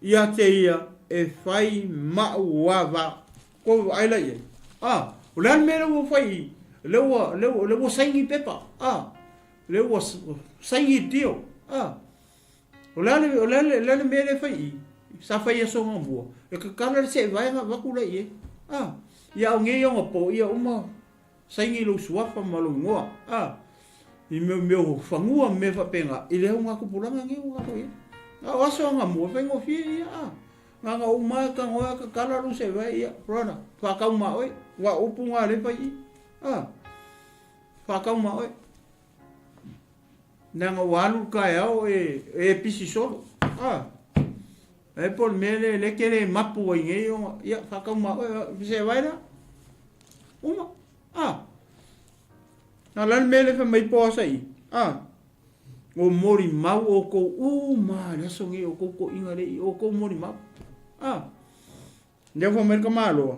ia te ia e fai maʻu ava. Kou vaai la i ai. A, o le a le mea lea ua fai i i? Lea ua, lea ua, lea ua saini pepa. A, lea ua saini le deal. A, o le a le, o le a le, le a le mea lea e fai i i? Sa fai i aso anamua. E tatala le seevaega avatu la i ai. A, ia a o nei onapo, ia uma Saini lou suafa ma lou igoa, a, i mea mea o fanua ma mea faapena, i le augatupulaga nei ua tatou i ai. A o aso anamua, e faigofie ia, a, na ona ou ma e tago e tatala lou seevae, ia, brother, faatau ma oe, aua o upu na lea e fai i i, a, faatau ma oe. Leaga ua alu le taeao e, e pisi solo, a. Ai po o le mea lea, lea e te le mapu ai nei ona, ia, faatau ma oe, seevae lea. Uma. A. A o le a le mea lea fai mai Poasa i? A. O molimau outou uma i le aso nei, outou toeaiina lea i, outou molimau. A. Lea fai mai le tamaloa.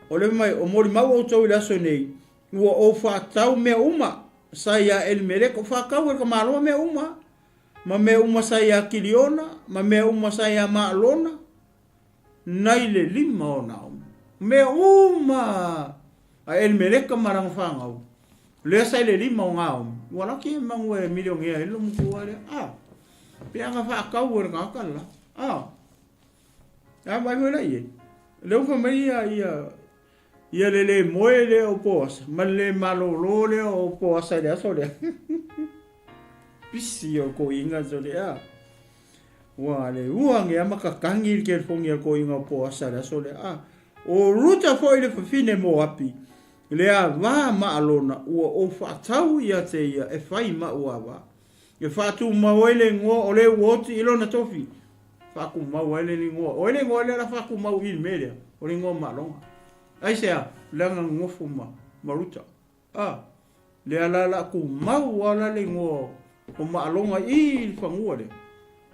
O le mai, o molimau outou i le aso nei, ua ou faatau mea uma sa iā Elimeleka, o faatau e le tamaloa mea uma, ma mea uma sa iā Kiliona, ma mea uma sa iā Maalona, nai le lima o Naomi. Mea uma a Elimeleka ma lana fanau, lea sa i le lima o Naomi, ua laki e manu e milionea ai le matua lea. A, pe ana faatau e le tagata le la. A, A vaai foi la i ai. Lea ua fai mai ia, ia, ia le le moe lea o Poasa, ma le le malolo lea o Poasa i le aso lea. Pisi o toeaiina sole a. Ua le ua nge ama kakagi le telefoni a le toeaiina o Poasa i le aso lea a. O Ruta foi le fafine Moapi, le ava ma Alona, ua ou faatau ia te ia e fai maʻu ava. E faatumau ai le igoa o le ua oti i lona tofi. Faatumau ai le igoa. O ai le igoa lea la faatumau i le mea lea? O le igoa Maloga. Aisea? Leaga nofo ma, ma Ruta. A, lea la la tumau a la le igoa o Maaloga i le fanua lea.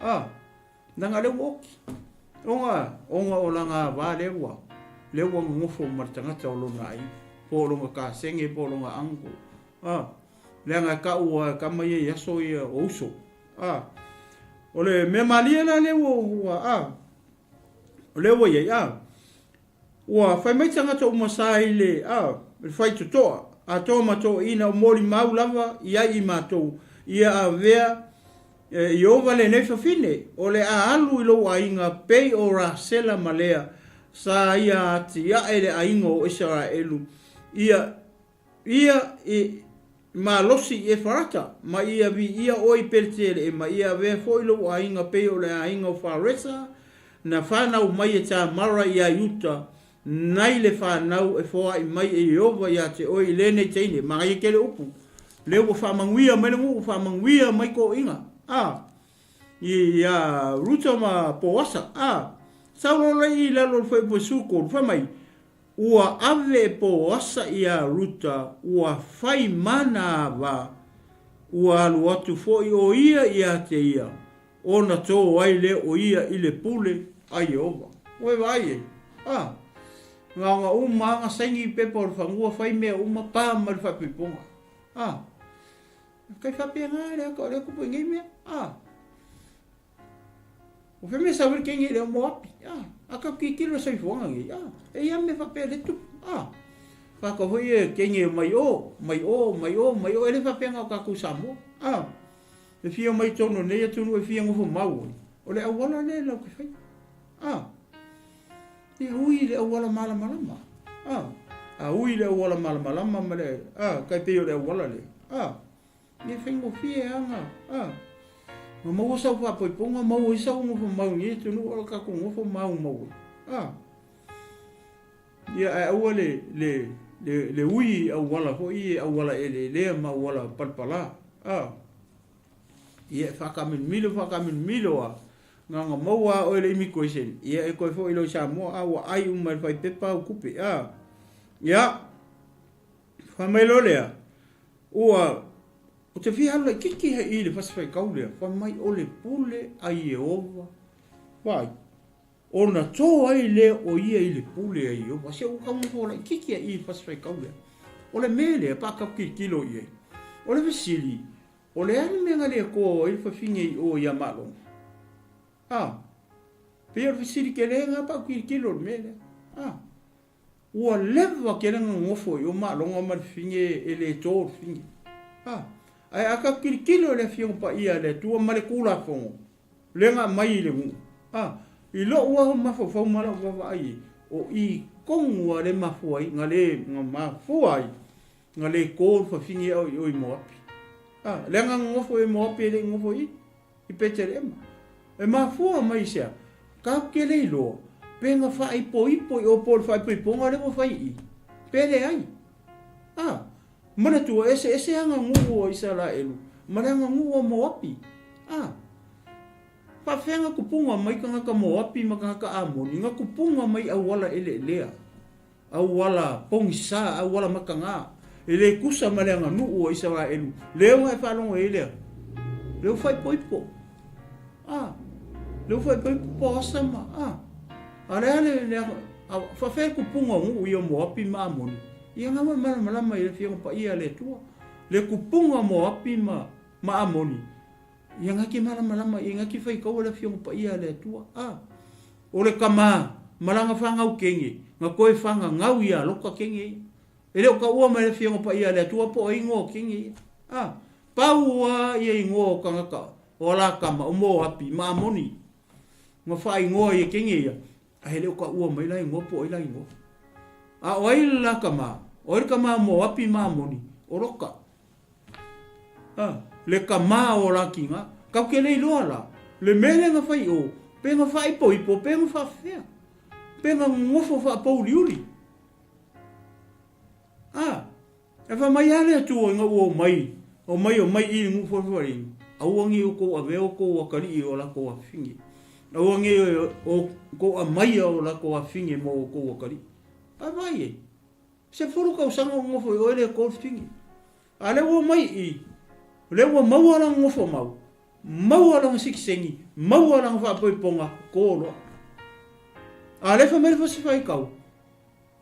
A, leaga lea ua oti. Ona, ona o lana ava lea ua, lea ua nonofo ma le tagata o lona aiga, po o lona kasene, po o lona uncle. A, leaga e tau a e tama ia i aso ia o uso. A, o le mea malie la lea ua, ua, a, o lea ua i ai, a, ua fai mai tagata uma sa i le, a, le faitotoa, atoa ma toeaiina o molimau lava i ai i matou, ia avea e Ieova lenei fafine, o le a alu i lou aiga pei o Rasela ma Lea, sa ia atiae le aiga o Isaraelu, ia Ia i malosi i Efarata, ma ia viia oe i Pereteleema, ia avea foi lou aiga pei o le aiga o Faresa, na fanau mai e Tamara iā Iuta, nai le fanau e foai mai e Ieova iā te oe i lenei teine. Manaia tele upu, lea ua faamanuia mai le nuu, ua faamanuia mai toeaiina, a, iā Ruta ma Poasa, a. Sau loa lea i lalo o le fuaiupu e 13, fai mai, Ua ave e Poasa iā Ruta, ua fai mana ava, ua alu atu foi ʻo ia iā te ia, ona tō ai lea o ia i le pule a Ieova. Ua e vaai ai? A! Na ona uma lava na saini i pepa o le fanua, fai mea uma, pa mai le faaipoipoga. A! Kai faapena le aka o lea kupu i nei mea. A! O fea mea sau ai le kenge lea o Moapi? A, a ka tilotilo le soifuaga nei. A, e i ai mea faapea le tupu. A. Tagata foi ia e kenge mai o, mai o, mai o, mai o, e le faapea na o tatou Samoa. A, e fia omai i totonu o lenei atunuu e fia nofo mau ai, o le auala lea latou te faia. A, ia ui i le auala malamalama. A, a ui i le auala malamalama ma le, a, tai pei o le auala lea. A, ia faigofie lava na, a, na maua sau faapoipoga, maua ai sau nofo mau i lenei atunuu a o tatou nofo maumau ai. A. Ia ae aua le le le le ui i auala foi ia auala eleelea ma auala palapala a. Ia e faataamilomilo faataamilomilo a na ona maua a oe le immigration ia e toe foi loa i Samoa a ua ai uma e le faipepa au tupe a. Ia fai mai loa lea ua ou te fia alu laitiiti ai i i le fasi faitau lea fai mai o le pule a Ieova vaai. Ona to ai lea o ia i le pule a Ieova. Se ua tau nofo laitiiti ai i le fasifaitau lea. O le mea lea pe a tatou tilotilo i ai, o le fesili, o le a le mea na le toa ai le fafine i o ia Malona? A, pei o le fesili tele lena pe a ou tilotilo i le mea lea. A, Ua leva tele na nonofo i o maloga ma le fafine e le to le fafine. A, ae a tatou tilotilo i le Afioga Paia a le Atua ma le Tulafono lea na aumai i le nuu, a, i lou lava mafaufau ma lau vaavaai i ai, o i tonu lava lea e mafua ai, na le, na mafua ai na le to le fafine a o i o i Moapi. A, leaga na nonofo i Moapi e le i nonofo i i. I Petelehema. E mafua mai i se a? Tatou te le iloa pe na faaipoipo i o po o le faaipoipoga lea ua fai i i, pe leai. A, manatua, eseese aganuu a Isaraelu ma le aganuu a Moapi. A, faafefea na tupuga mai tagata Moapi ma tagata Amoni, na tupuga mai auala eleelea. Auala pogisa, auala mataga, e le tusa ma le aganuu a Isaraelu, lea ua e faalogo i ai lea, lea ua faaipoipo. A, lea ua faaipoipo Poasa ma, a, a o le a le, le a, faafefea le tupuga o nuu ia o Moapi ma Amoni? Ia na ua e malamalama i le Afioga Paia a le Atua, le tupuga o Moapi ma, ma Amoni, Ia na te malamalama, ia na te faitaua le Afioga Paia a le Atua. A, o le tama ma lana fanau kene, na toe fagagau ia Lota kene ia. E le o taua mai le Afioga Paia a le Atua po o ai igoa o kene ia. A, pau a ia igoa o tagata o ala tama, o Moapi ma Amoni, na faaigoa ia kene ia, ae le o taua mai la igoa po o ai la igoa. A o ai le la tama? O ai le tama o Moapi ma Amoni? O Lota. A, le kamā o Lakiga, kau ke le iloa la, le mea lea na fai i o, pe na faaipoipo, pe na faafefea, pe na nonofo faapouliuli. A, e fai mai lava le Atua ina ua omai, omai, omai i le nuu falefaleiga, aua ne i outou avea outou atalii i o latou afafine, aua ne i outou aumaia o latou afafine mo outou atalii. A vaai i ai. 10 tausaga o nofo i o e le golf tingi. A lea ua omai i i, o lea ua maua lana nofo mau, maua lana sikiseni, maua lana faapoipoga, to loa. A lea fai mai le Fasi Faitau,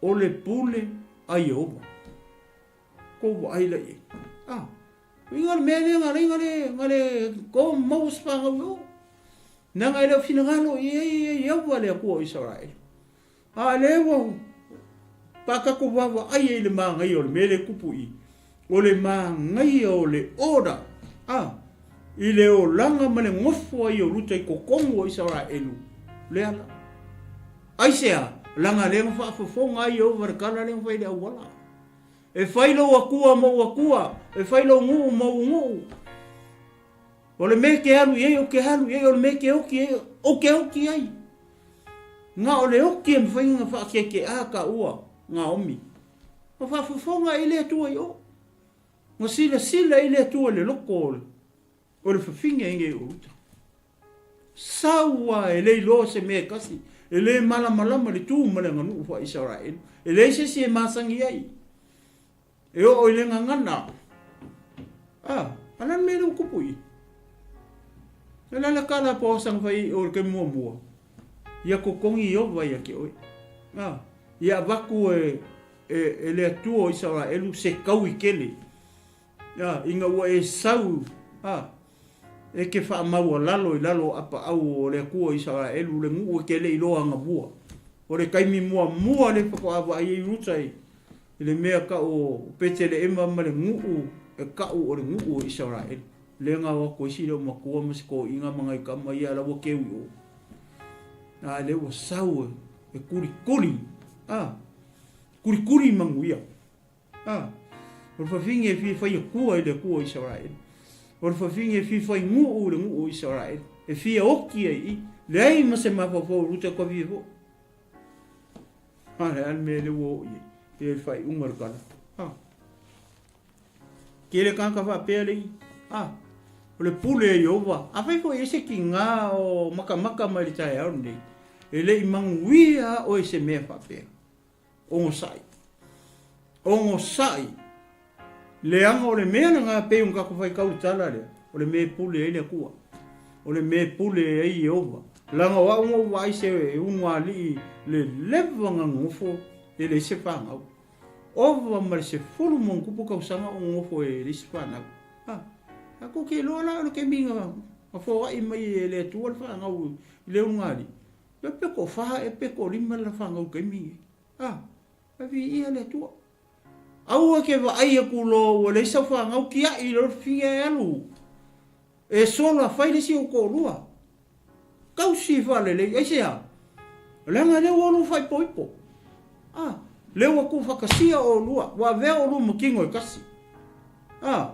o le pule a Ieova. Kou vaai la i ai. Ah, uiga le mea lea na alai na le, na le to maua se fanau i o. Leaga e le o finagalo i ai ia Ieova le Atua o Isaraelu. A lea ua paakako vaavaai ai i le manaia o le mea lea e tupu i i, o le manaia o le order, a, i le olaga ma le nofo ai o Ruta i totonu o Isaraelu, lea la. Aisea? Leaga lea na faafofoga ai Ieova i le tala lea na fai i le auala. E fai lou Atua ma ou Atua, e fai lou nuu ma ou nuu. O le mea e te alu i ai, ou te alu i ai, o le mea e te oti ai, ou te oti ai. Na o le oti e mafai ona faakekeā taua Naomi. Na faafofoga ai le Atua i o. Na silasila ai le Atua i le loko o le fafine nei o Ruta. Sau lava e le iloa se mea e tasi, e le malamalama le tu ma le aganuu faa-Isaraelu. E leai se isi e masani ai. E oo i le gagana. A, a le a le mea lea ua tupu i i? E le a le tala a Poasa na fai ai o le taimi muamua, ia totogi Ieova ia te oe. A, ia avatu e, e, e le Atua o Isaraelu se taui tele. A, ina ua e sau, a, e te faamaualalo i lalo o apaau o le Atua o Isaraelu, le nuu e te le iloa anamua. O le taimi muamua lea faatoa vaai ai Ruta i. I le mea kau o Peteleema ma le nuu e kau o le nuu o Isaraelu. Lea na o atu ai si loomatua ma si toeaina ma nai tama ia la ua keu i o. A lea ua sau e kulikuli, a, kulikuli manuia. A, o le fafine e fia fai atua i le Atua o Isaraelu. O le fafine e fia fai nuu i le nuu o Isaraelu. E fia oti ai i i. Leai ma se mafaufau o Ruta Kavie foi. A le a le mea lea ua oo i ai, i le faaiuga o le tala. A. Tele tagata faapea le i. A. O le pule a Ieova. Afai foi e i ai se tiga o matamata mai le taeao lenei, e le i manuia lava oe i se mea faapea. Onosai. Onosai. Leaga o le mea lena pei ona tatou faitau i le tala lea, o le mea e pule ai le Atua. O le mea e pule ai Ieova. Leaga o au na ou vaai se ulugalii leleva na nonofo e leai se fanau. Ova ma le 10+ tausaga o nonofo e leai se fanau. Ha, tatou te iloa la o le taimi na foai mai e le Atua le fanau i le ulugalii, ia pe toafa ea pe toalima le fanau i le taimi lenei. Ha, e viia le Atua. Aua ke vaai aku loa ua leai sau fanau kiaʻi loa le fafine ae alu e sola fai le isi ou toalua. Tausi faalelei aisea? Leaga lea ua olua faaipoipo. A, lea ua tuufaatasia olua, ua avea olua ma tino e tasi. A,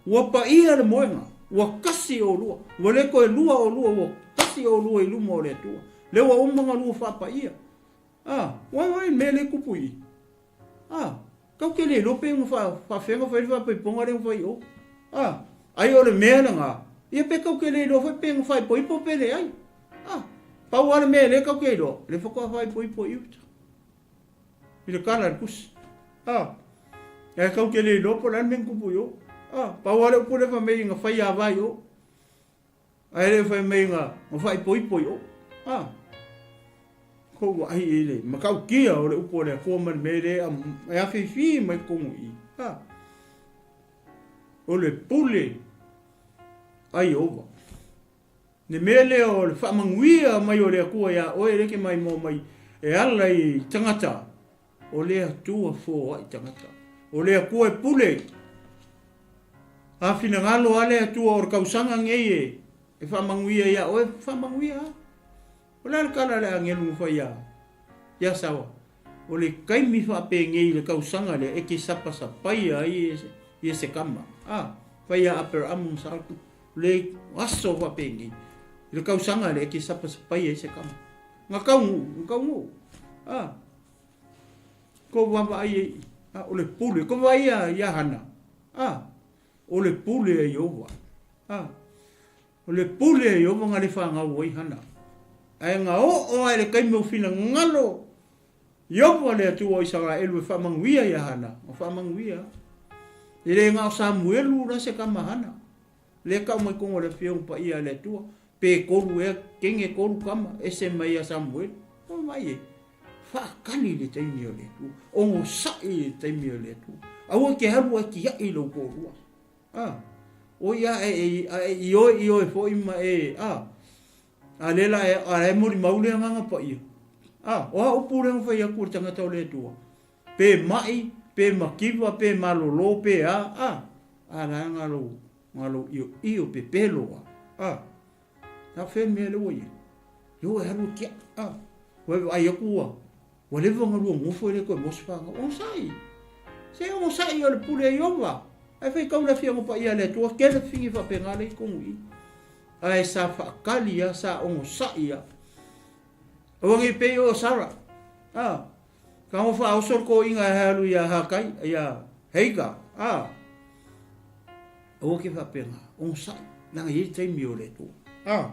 ua paia le moega, ua tasi olua, ua le toe lua olua, ua tasi olua i luma o le Atua. Lea ua uma ona lua faapaia. A, ua vaai i le mea lea e tupu i i. A, tau te le iloa pe na faafefea na fai le faaipoipoga lea na fai i o. A, ai o le mea lena, ia pe tau te le iloa foi pe na faaipoipo pe leai. A, pau lava le mea lea tau te iloa, lea faatoa faaipoipo i uta. I le tala a le tusi. A, ae tau te le iloa po o le a le mea na tupu i o. A, pau lava le upu lea fai mai na fai ava i o. Ae le fai mai na faaipoipo i o. A, kou vaai i le matautia o le upu a le Atua ma le mea lea e afifi mai totonu i i. A, o le pule a Ieova. Le mea lea o le faamanuia mai o le Atua iā oe lea e te maimoa mai e ala i tagata, O le Atua foai tagata. O le Atua e pule. A finagalo a le Atua o le tausaga nei e e faamanuia ia oe, faamanuia a. O le a le tala a le agelu na fai ia ia Sawa? O le taimi faapenei i le tausaga lea e te sapasapaia ai ia se kama. A, fai ia Aperaamu ma Sara, le aso faapenei i le tausaga lea e te sapasapaia ai se kama. Na taunuu, na taunuu. A. Ko vaavaai ai, a, o le pule. Ko vaai ia, ia Hana, a, o le pule a Ieova. A, o le pule a Ieova na le fanau ai Hana. Ae na oo ae le taimi o finagalo Ieova le Atua o Isaraelu e faamanuia ia Hana, na faamanuia. E le na o Samuelu la se tama Hana. Lea e tau mai tonu o le Afioga Paia a le Atua, pe tolu ea kenge tolu tama, ese mai ia Samuelu. O mai e, faakali le taimi o le Atua, onosai le taimi o le Atua. Aua ke alu ai tiai lou toalua. A, o ia a e, a e ioe ioe foi ma e, a, a le la e, a e molimau le Agaga Paia. A, o a upu lea na fai atu e le tagata o le Atua? Pe maʻi, pe makiwa, pe malolo, pe a, a, a la nga lou, nga lou ioio pepelo a, a. Na fea le mea lea ua i ai? Lea ua e alu e tiaʻi, a. Ua e vaai atu ua, ua leva ona lua nofo e le toe maua se fanau. Onosai! Se onosai o le pule a Ieova. Ae faitau le Afioga Paia a le Atua, tele fafine faapena lea i totonu i i. Ae sa faakali lava, sa onosai lava. Aua nei pei o Sara, a. Ka ngo faaoso le toeaina e alu ia Hakai, ia Hagar, a. Aua ke faapena, onosai, leaga e i ai le taimi o le Atua. A.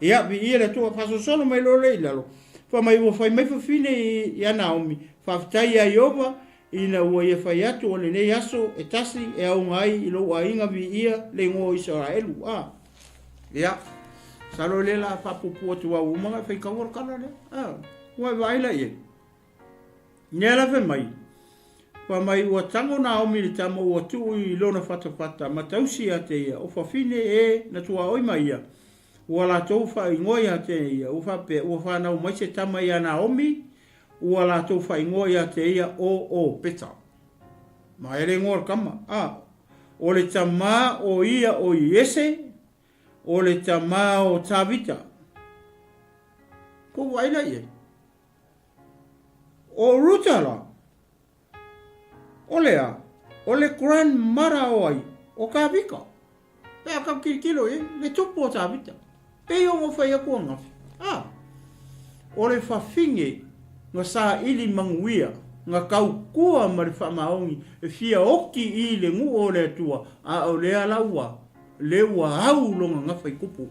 Ia, viia le Atua, faasolosolo mai loa lea i lalo, fai mai ua fai mai fafine ia Naomi, Faafetai ia Ieova, ina ua ia fai atu o lenei aso e tasi e auga ai i lou aiga viia le igoa o Isaraelu. A. Ia, masalo lea la faapuupuu atu au uma na e faitau o le tala lea. A. Ua e vaai la i ai. Mea la fai mai, fai mai ua tago Naomi i le tama ua tuu i lona fatafata ma tausi ia te ia, o fafine e na tuaoi ma ia, ua latou faaigoa ia te ia, ua faapea, ua fanau mai se tama ia Naomi, Ua latou faaigoa ia te ia o Opeta. Ma e le igoa o le tama, a o le tama o ia o Iese, o le tama o Tavita. Kou vaai la i ai. O Ruta la, o le a? O le grandmother o ai? O Tavita. Pe a kau tilotilo i ai, le tupu o Tavita. Pei ona ou fai atu ananafi, a, o le fafine na saili manuia, na tautua ma le faamaoni e fia oti i le nuu o le Atua, a o lea la ua, le ua au lona gafa i tupu.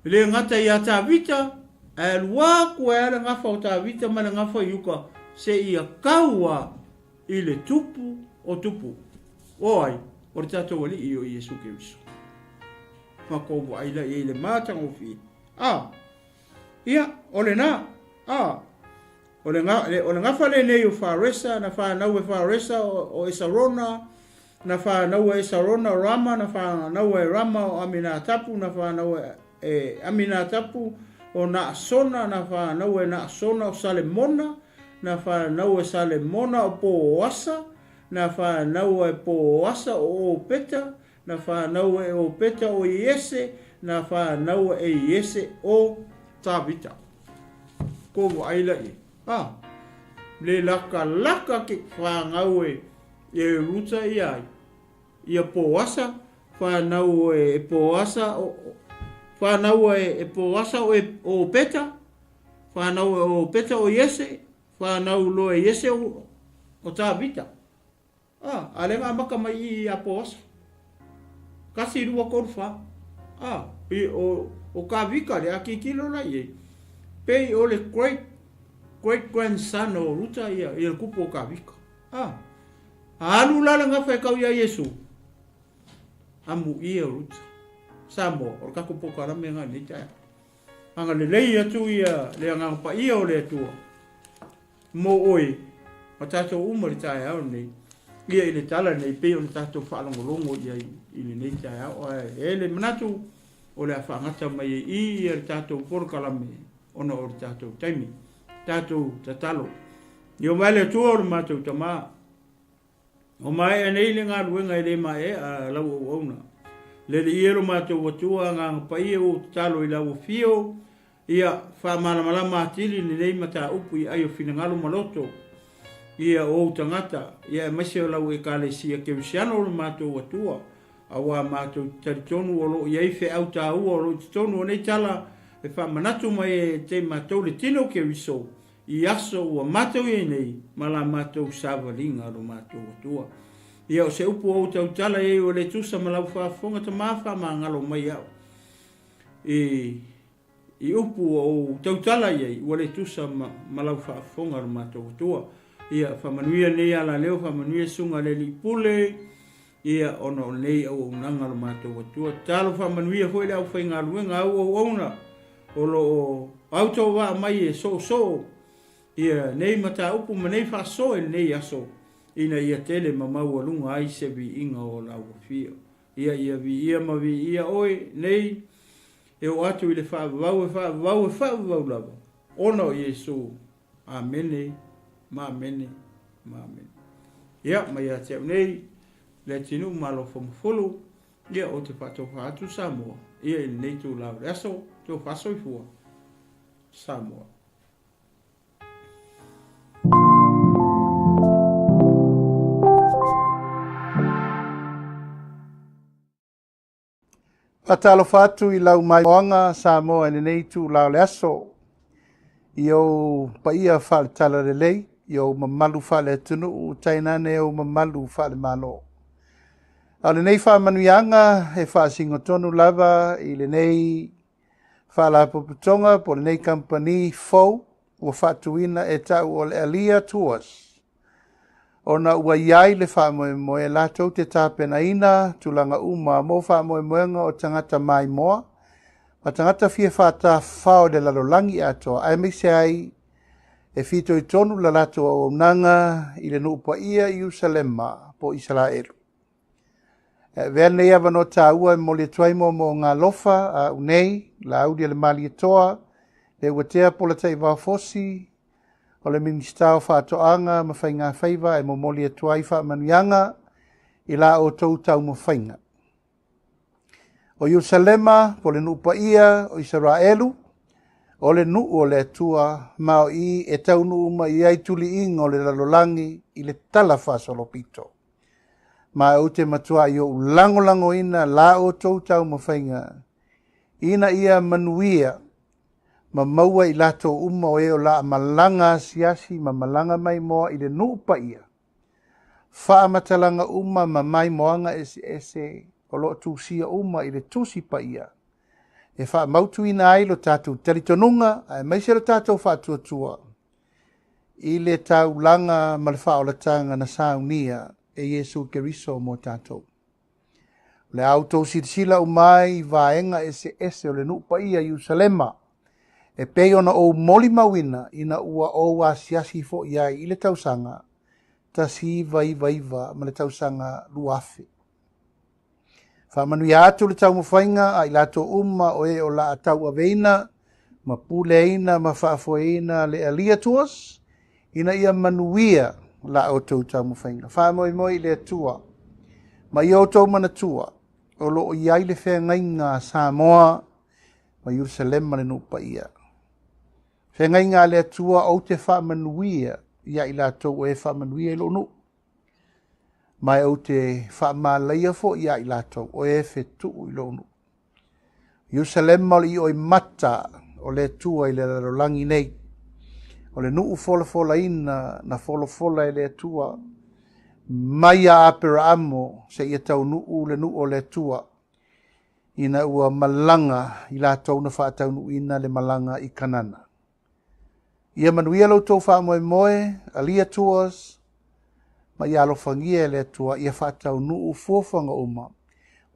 E le gata ia Tavita, ae alu atu ai lava le gafa o Tavita ma le gafa i uka seia tau a i le tupu o tupu. O ai? O le tatou Alii o Iesu Keriso. Matou vaai la i ai i le matagofie. A, ia, o lena. A, o le, o le gafa lenei o Faresa, na fanau e Faresa o, o Esarona, na fanau e Esarona o Rama, na fanau e Rama o Aminatapu, na fanau e, e Aminatapu o Naasona, na fanau e Naasona o Salemona, Na fanau e Salemona o Poasa, na fanau e Poasa o Opeta, na fanau e Opeta o Iese, na fanau e Iese o Tavita. Ko vaai la i. Ah, le lakalaka ke whanau e, e Ruta ia ai. Ia Poasa, whanau e Poasa o, whanau e Poasa o, e, o Opeta, Whanau e Opeta o Iese, whanau loa e Iese o, o Tavita. A, a le amaka mai i a Poasa. Kasi rua koru wha. A, i, o, o Kavika le a kikilo la i e. Pei o le great, great grandson o Ruta ia, ia le kupu o Kavika. A, a alu la le ngafa e kau ia Iesu. Amuia o Ruta. Samoa, o le tatou polokalame lena i lenei taeao. Agalelei atu ia le Agaga Paia o le Atua mo oe ma tatou uma i le taeao lenei, ia i le tala lenei pei ona tatou faalogologo i ai i lenei taeao. Ae e i ai le manatu o le a faagata mai ai i i ia le tatou polokalame ona o le tatou taimi. Tatou tatalo. Ia mai le Atua o le matou Tama. Ua maea nei le galuega e le mae'a a lau auauna. Le Alii e lo matou Atua Agaga Paia ua ou tatalo i lau afio, ia faamalamalama atili lenei mataupu i ai o finagalo ma loto, ia o ou tagata, ia aemaise o lau Ekalesia Kerisiano o lo matou Atua, auā matou te talitonu o lo o i ai feau taua o lo o i totonu o nei tala e faamanatu mai ai e te matou le tino o Keriso I aso ua matou i ai nei ma la matou savaliga lo matou Atua. Ia o se upu ua ou tautala i ai ua le tusa ma lau faafofoga tama faamagalo mai au i i upu ua ou tautala i ai ua le tusa ma, ma lau faafofoga lo matou Atua. Ia faamanuia lenei alaleo, faamanuia susuga le Alii Pule, ia ona o lenei auaunaga lo matou Atua. Tatalo faamanuia foi le aufaigaluega au auauna o lo o autovaa mai e soosoo ia nei mataupu ma nei faasoa i lenei aso, ina ia tele ma maualuga ai se viiga o lau afio. Ia ia viia ma viia oe nei e oo atu i le faavavau e faavavau e faavavau lava, ona o Iesu. Amene, ma amene, ma amene. Ia, mai ia te au nei, Leatinuu Malofa Mafulu, ia, ou te faatofa atu Samoa, ia i lenei itula o le aso, tofa soifua, Samoa. Faatalofa atu i lau maimoaga Samoa i lenei itula o le aso, i ou paia faale-talalelei, i ou mamalu faale-atunuu, tainane ou mamalu faale-Malo. A o lenei faamanuiaga e faasino tonu lava i lenei faalapotopotoga po o lenei kamupani fou ua faatuina e ta'u o le Alia Tours, ona ua i ai le faamoemoe latou te tapenaina tulaga uma mo faamoemoega o tagata maimoa ma tagata fia faatafafao i le lalolagi atoa, aemaise ai e fitoitonu la latou auaunaga i le nuu paia i Ierusalema po o Isaraelu. E avea lenei avanoa taua e momoli atu ai moomooga alofa a au nei, Laauli a le Malietoa, Leuatea Polataivao Fosi, o le Minisita o Faatoaga ma Faigafaiva e momoli atu ai faamanuiaga i la outou taumafaiga. O Ierusalema po o le nuu paia o Isaraelu, o le nuu o le Atua, ma o i e taunuu mai ai tuliiga o le lalolagi i le tala faasolopito. Ma ou te matuai ou lagolagoina la outou taumafaiga ina ia manuia ma maua i latou uma o e o la malaga asiasi ma malaga maimoa i le nuu paia, faamatalaga uma ma maimoaga eseese o lo o tusia uma i le Tusi Paia, e faamautuina ai lo tatou talitonuga aemaise lo tatou faatuatua i le taulaga ma le faaolataga na saunia e Iesu Keriso mo tatou. O le a outou silasila uma ai i vaega eseese o le nuu paia i Ierusalema, e pei ona ou molimauina ina ua ou asiasi foi ai i le tausaga 1999 ma le tausaga 2000. Faamanuia atu le taumafaiga a i latou uma o e o la a tauaveina ma puleaina ma faafoeina le Alia Tours ina ia manuia la outou taumafaiga. Faamoemoe i le Atua ma ia outou manatua o lo o i ai le feagaiga a Samoa ma Ierusalema le nuu paia. Feagaiga a le Atua ou te faamanuia ia i latou o e faamanuia i lou nuu. Ma ou te faamalaia foi ia i latou o e fetuu i lou nuu. Ierusalema o le ioimata o le Atua i le lalolagi nei. O le nuu folafolaina na folafola e le Atua mai ia Aperaamo seia taunuu le nuu o le Atua ina ua malaga i latou na faataunuuina le malaga i Kanana. Ia manuia lo outou faamoemoe, Alia Tours, ma ia alofagia e le Atua ia faataunuu fuafuaga uma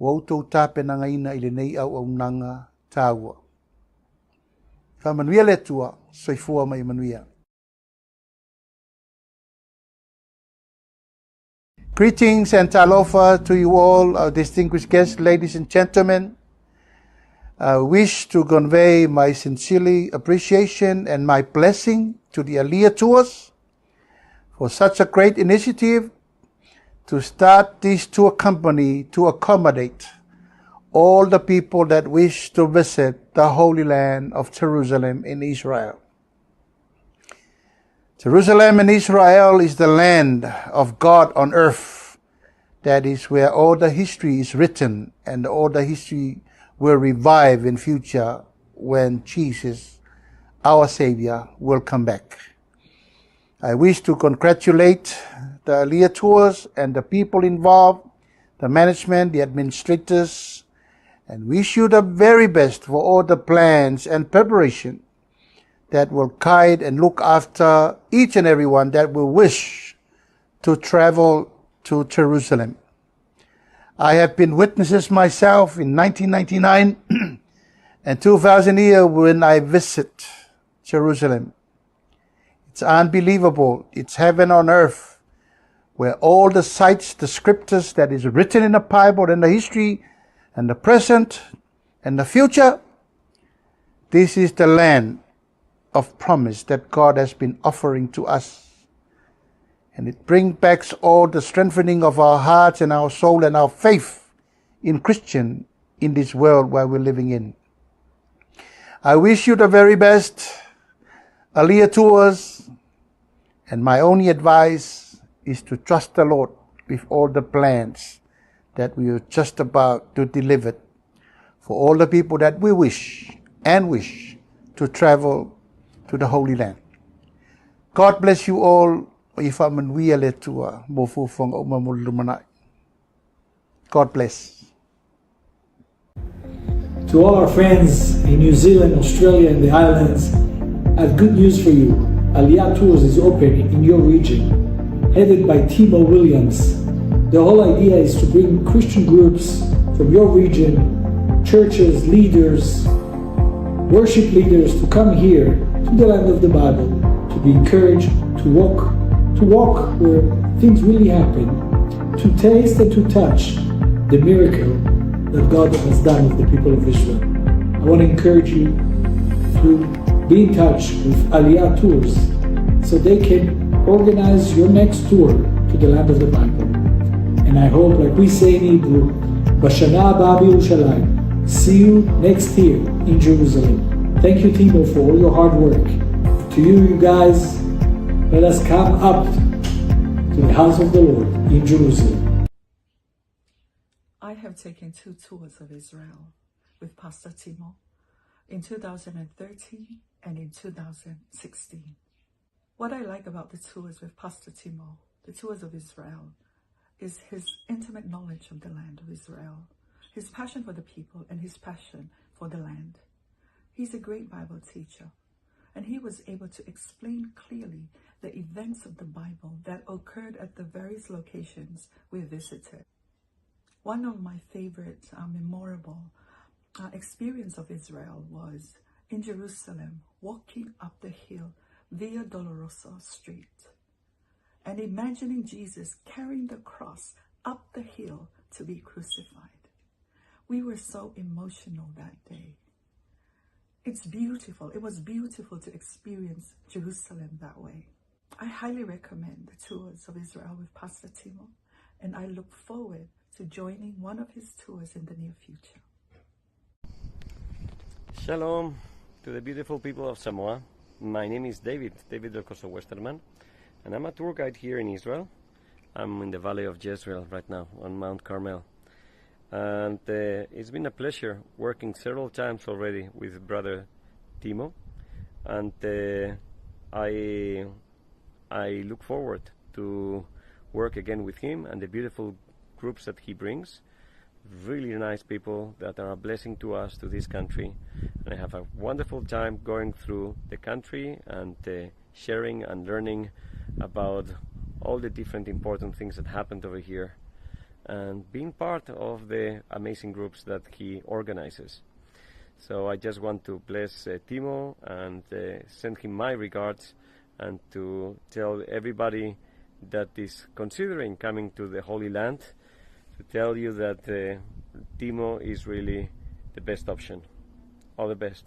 ua outou tapenagaina i lenei auaunaga taua. Faamanuia le Atua, soifua ma ia manuia. Greetings and talofa to you all, our distinguished guests, ladies and gentlemen. I wish to convey my sincere appreciation and my blessing to the Alia Tours for such a great initiative to start this tour company to accommodate all the people that wish to visit the Holy Land of Jerusalem in Israel. Jerusalem in Israel is the land of God on earth. That is where all the history is written and all the history will revive in future when Jesus, our Savior, will come back. I wish to congratulate the Alia Tours and the people involved, the management, the administrators, and wish you the very best for all the plans and preparation that will guide and look after each and every one that will wish to travel to Jerusalem. I have been witnesses myself in 1999 and 2000 year when I visit Jerusalem. It's unbelievable. It's heaven on earth where all the sites, the scriptures that is written in the Bible and the history and the present and the future, this is the land of promise that God has been offering to us. And it brings back all the strengthening of our hearts and our soul and our faith in Christian in this world where we're living in. I wish you the very best, Alia Tours, and my only advice is to trust the Lord with all the plans that we are just about to deliver for all the people that we wish and wish to travel to the Holy Land. God bless you all. Ia faamanuia le Atua mo fuafuaga uma mo le lumanai. God bless. To all our friends in New Zealand, Australia, and the islands, I have good news for you. Aliyah Tours is open in your region, headed by Timo Williams. The whole idea is to bring Christian groups from your region, churches, leaders, worship leaders to come here to the land of the Bible to be encouraged to walk where things really happen, to taste and to touch the miracle that God has done with the people of Israel. I want to encourage you through Be in touch with Aliyah Tours so they can organize your next tour to the land of the Bible. And I hope, like we say in Hebrew, בשנה הבאה בירושלים. See you next year in Jerusalem. Thank you, Timo, for all your hard work. To you, you guys, let us come up to the house of the Lord in Jerusalem. I have taken two tours of Israel with Pastor Timo in 2013 and in 2016. What I like about the tours with Pastor Timo, the tours of Israel, is his intimate knowledge of the land of Israel, his passion for the people and his passion for the land. He's a great Bible teacher, and he was able to explain clearly the events of the Bible that occurred at the various locations we visited. One of my favorite memorable experience of Israel was in Jerusalem, walking up the hill Via Dolorosa Street and imagining Jesus carrying the cross up the hill to be crucified. We were so emotional that day. It's beautiful. It was beautiful to experience Jerusalem that way. I highly recommend the tours of Israel with Pastor Timo, and I look forward to joining one of his tours in the near future. Shalom to the beautiful people of Samoa. My name is David, David Delcorso Westerman, and I'm a tour guide here in Israel. I'm in the Valley of Jezreel right now on Mount Carmel. And it's been a pleasure working several times already with Brother Timo. And I look forward to work again with him and the beautiful groups that he brings. Really nice people that are a blessing to us, to this country. And I have a wonderful time going through the country and sharing and learning about all the different important things that happened over here and being part of the amazing groups that he organizes. So I just want to bless Timo and send him my regards and to tell everybody that is considering coming to the Holy Land to tell you that Timo is really the best option. All the best.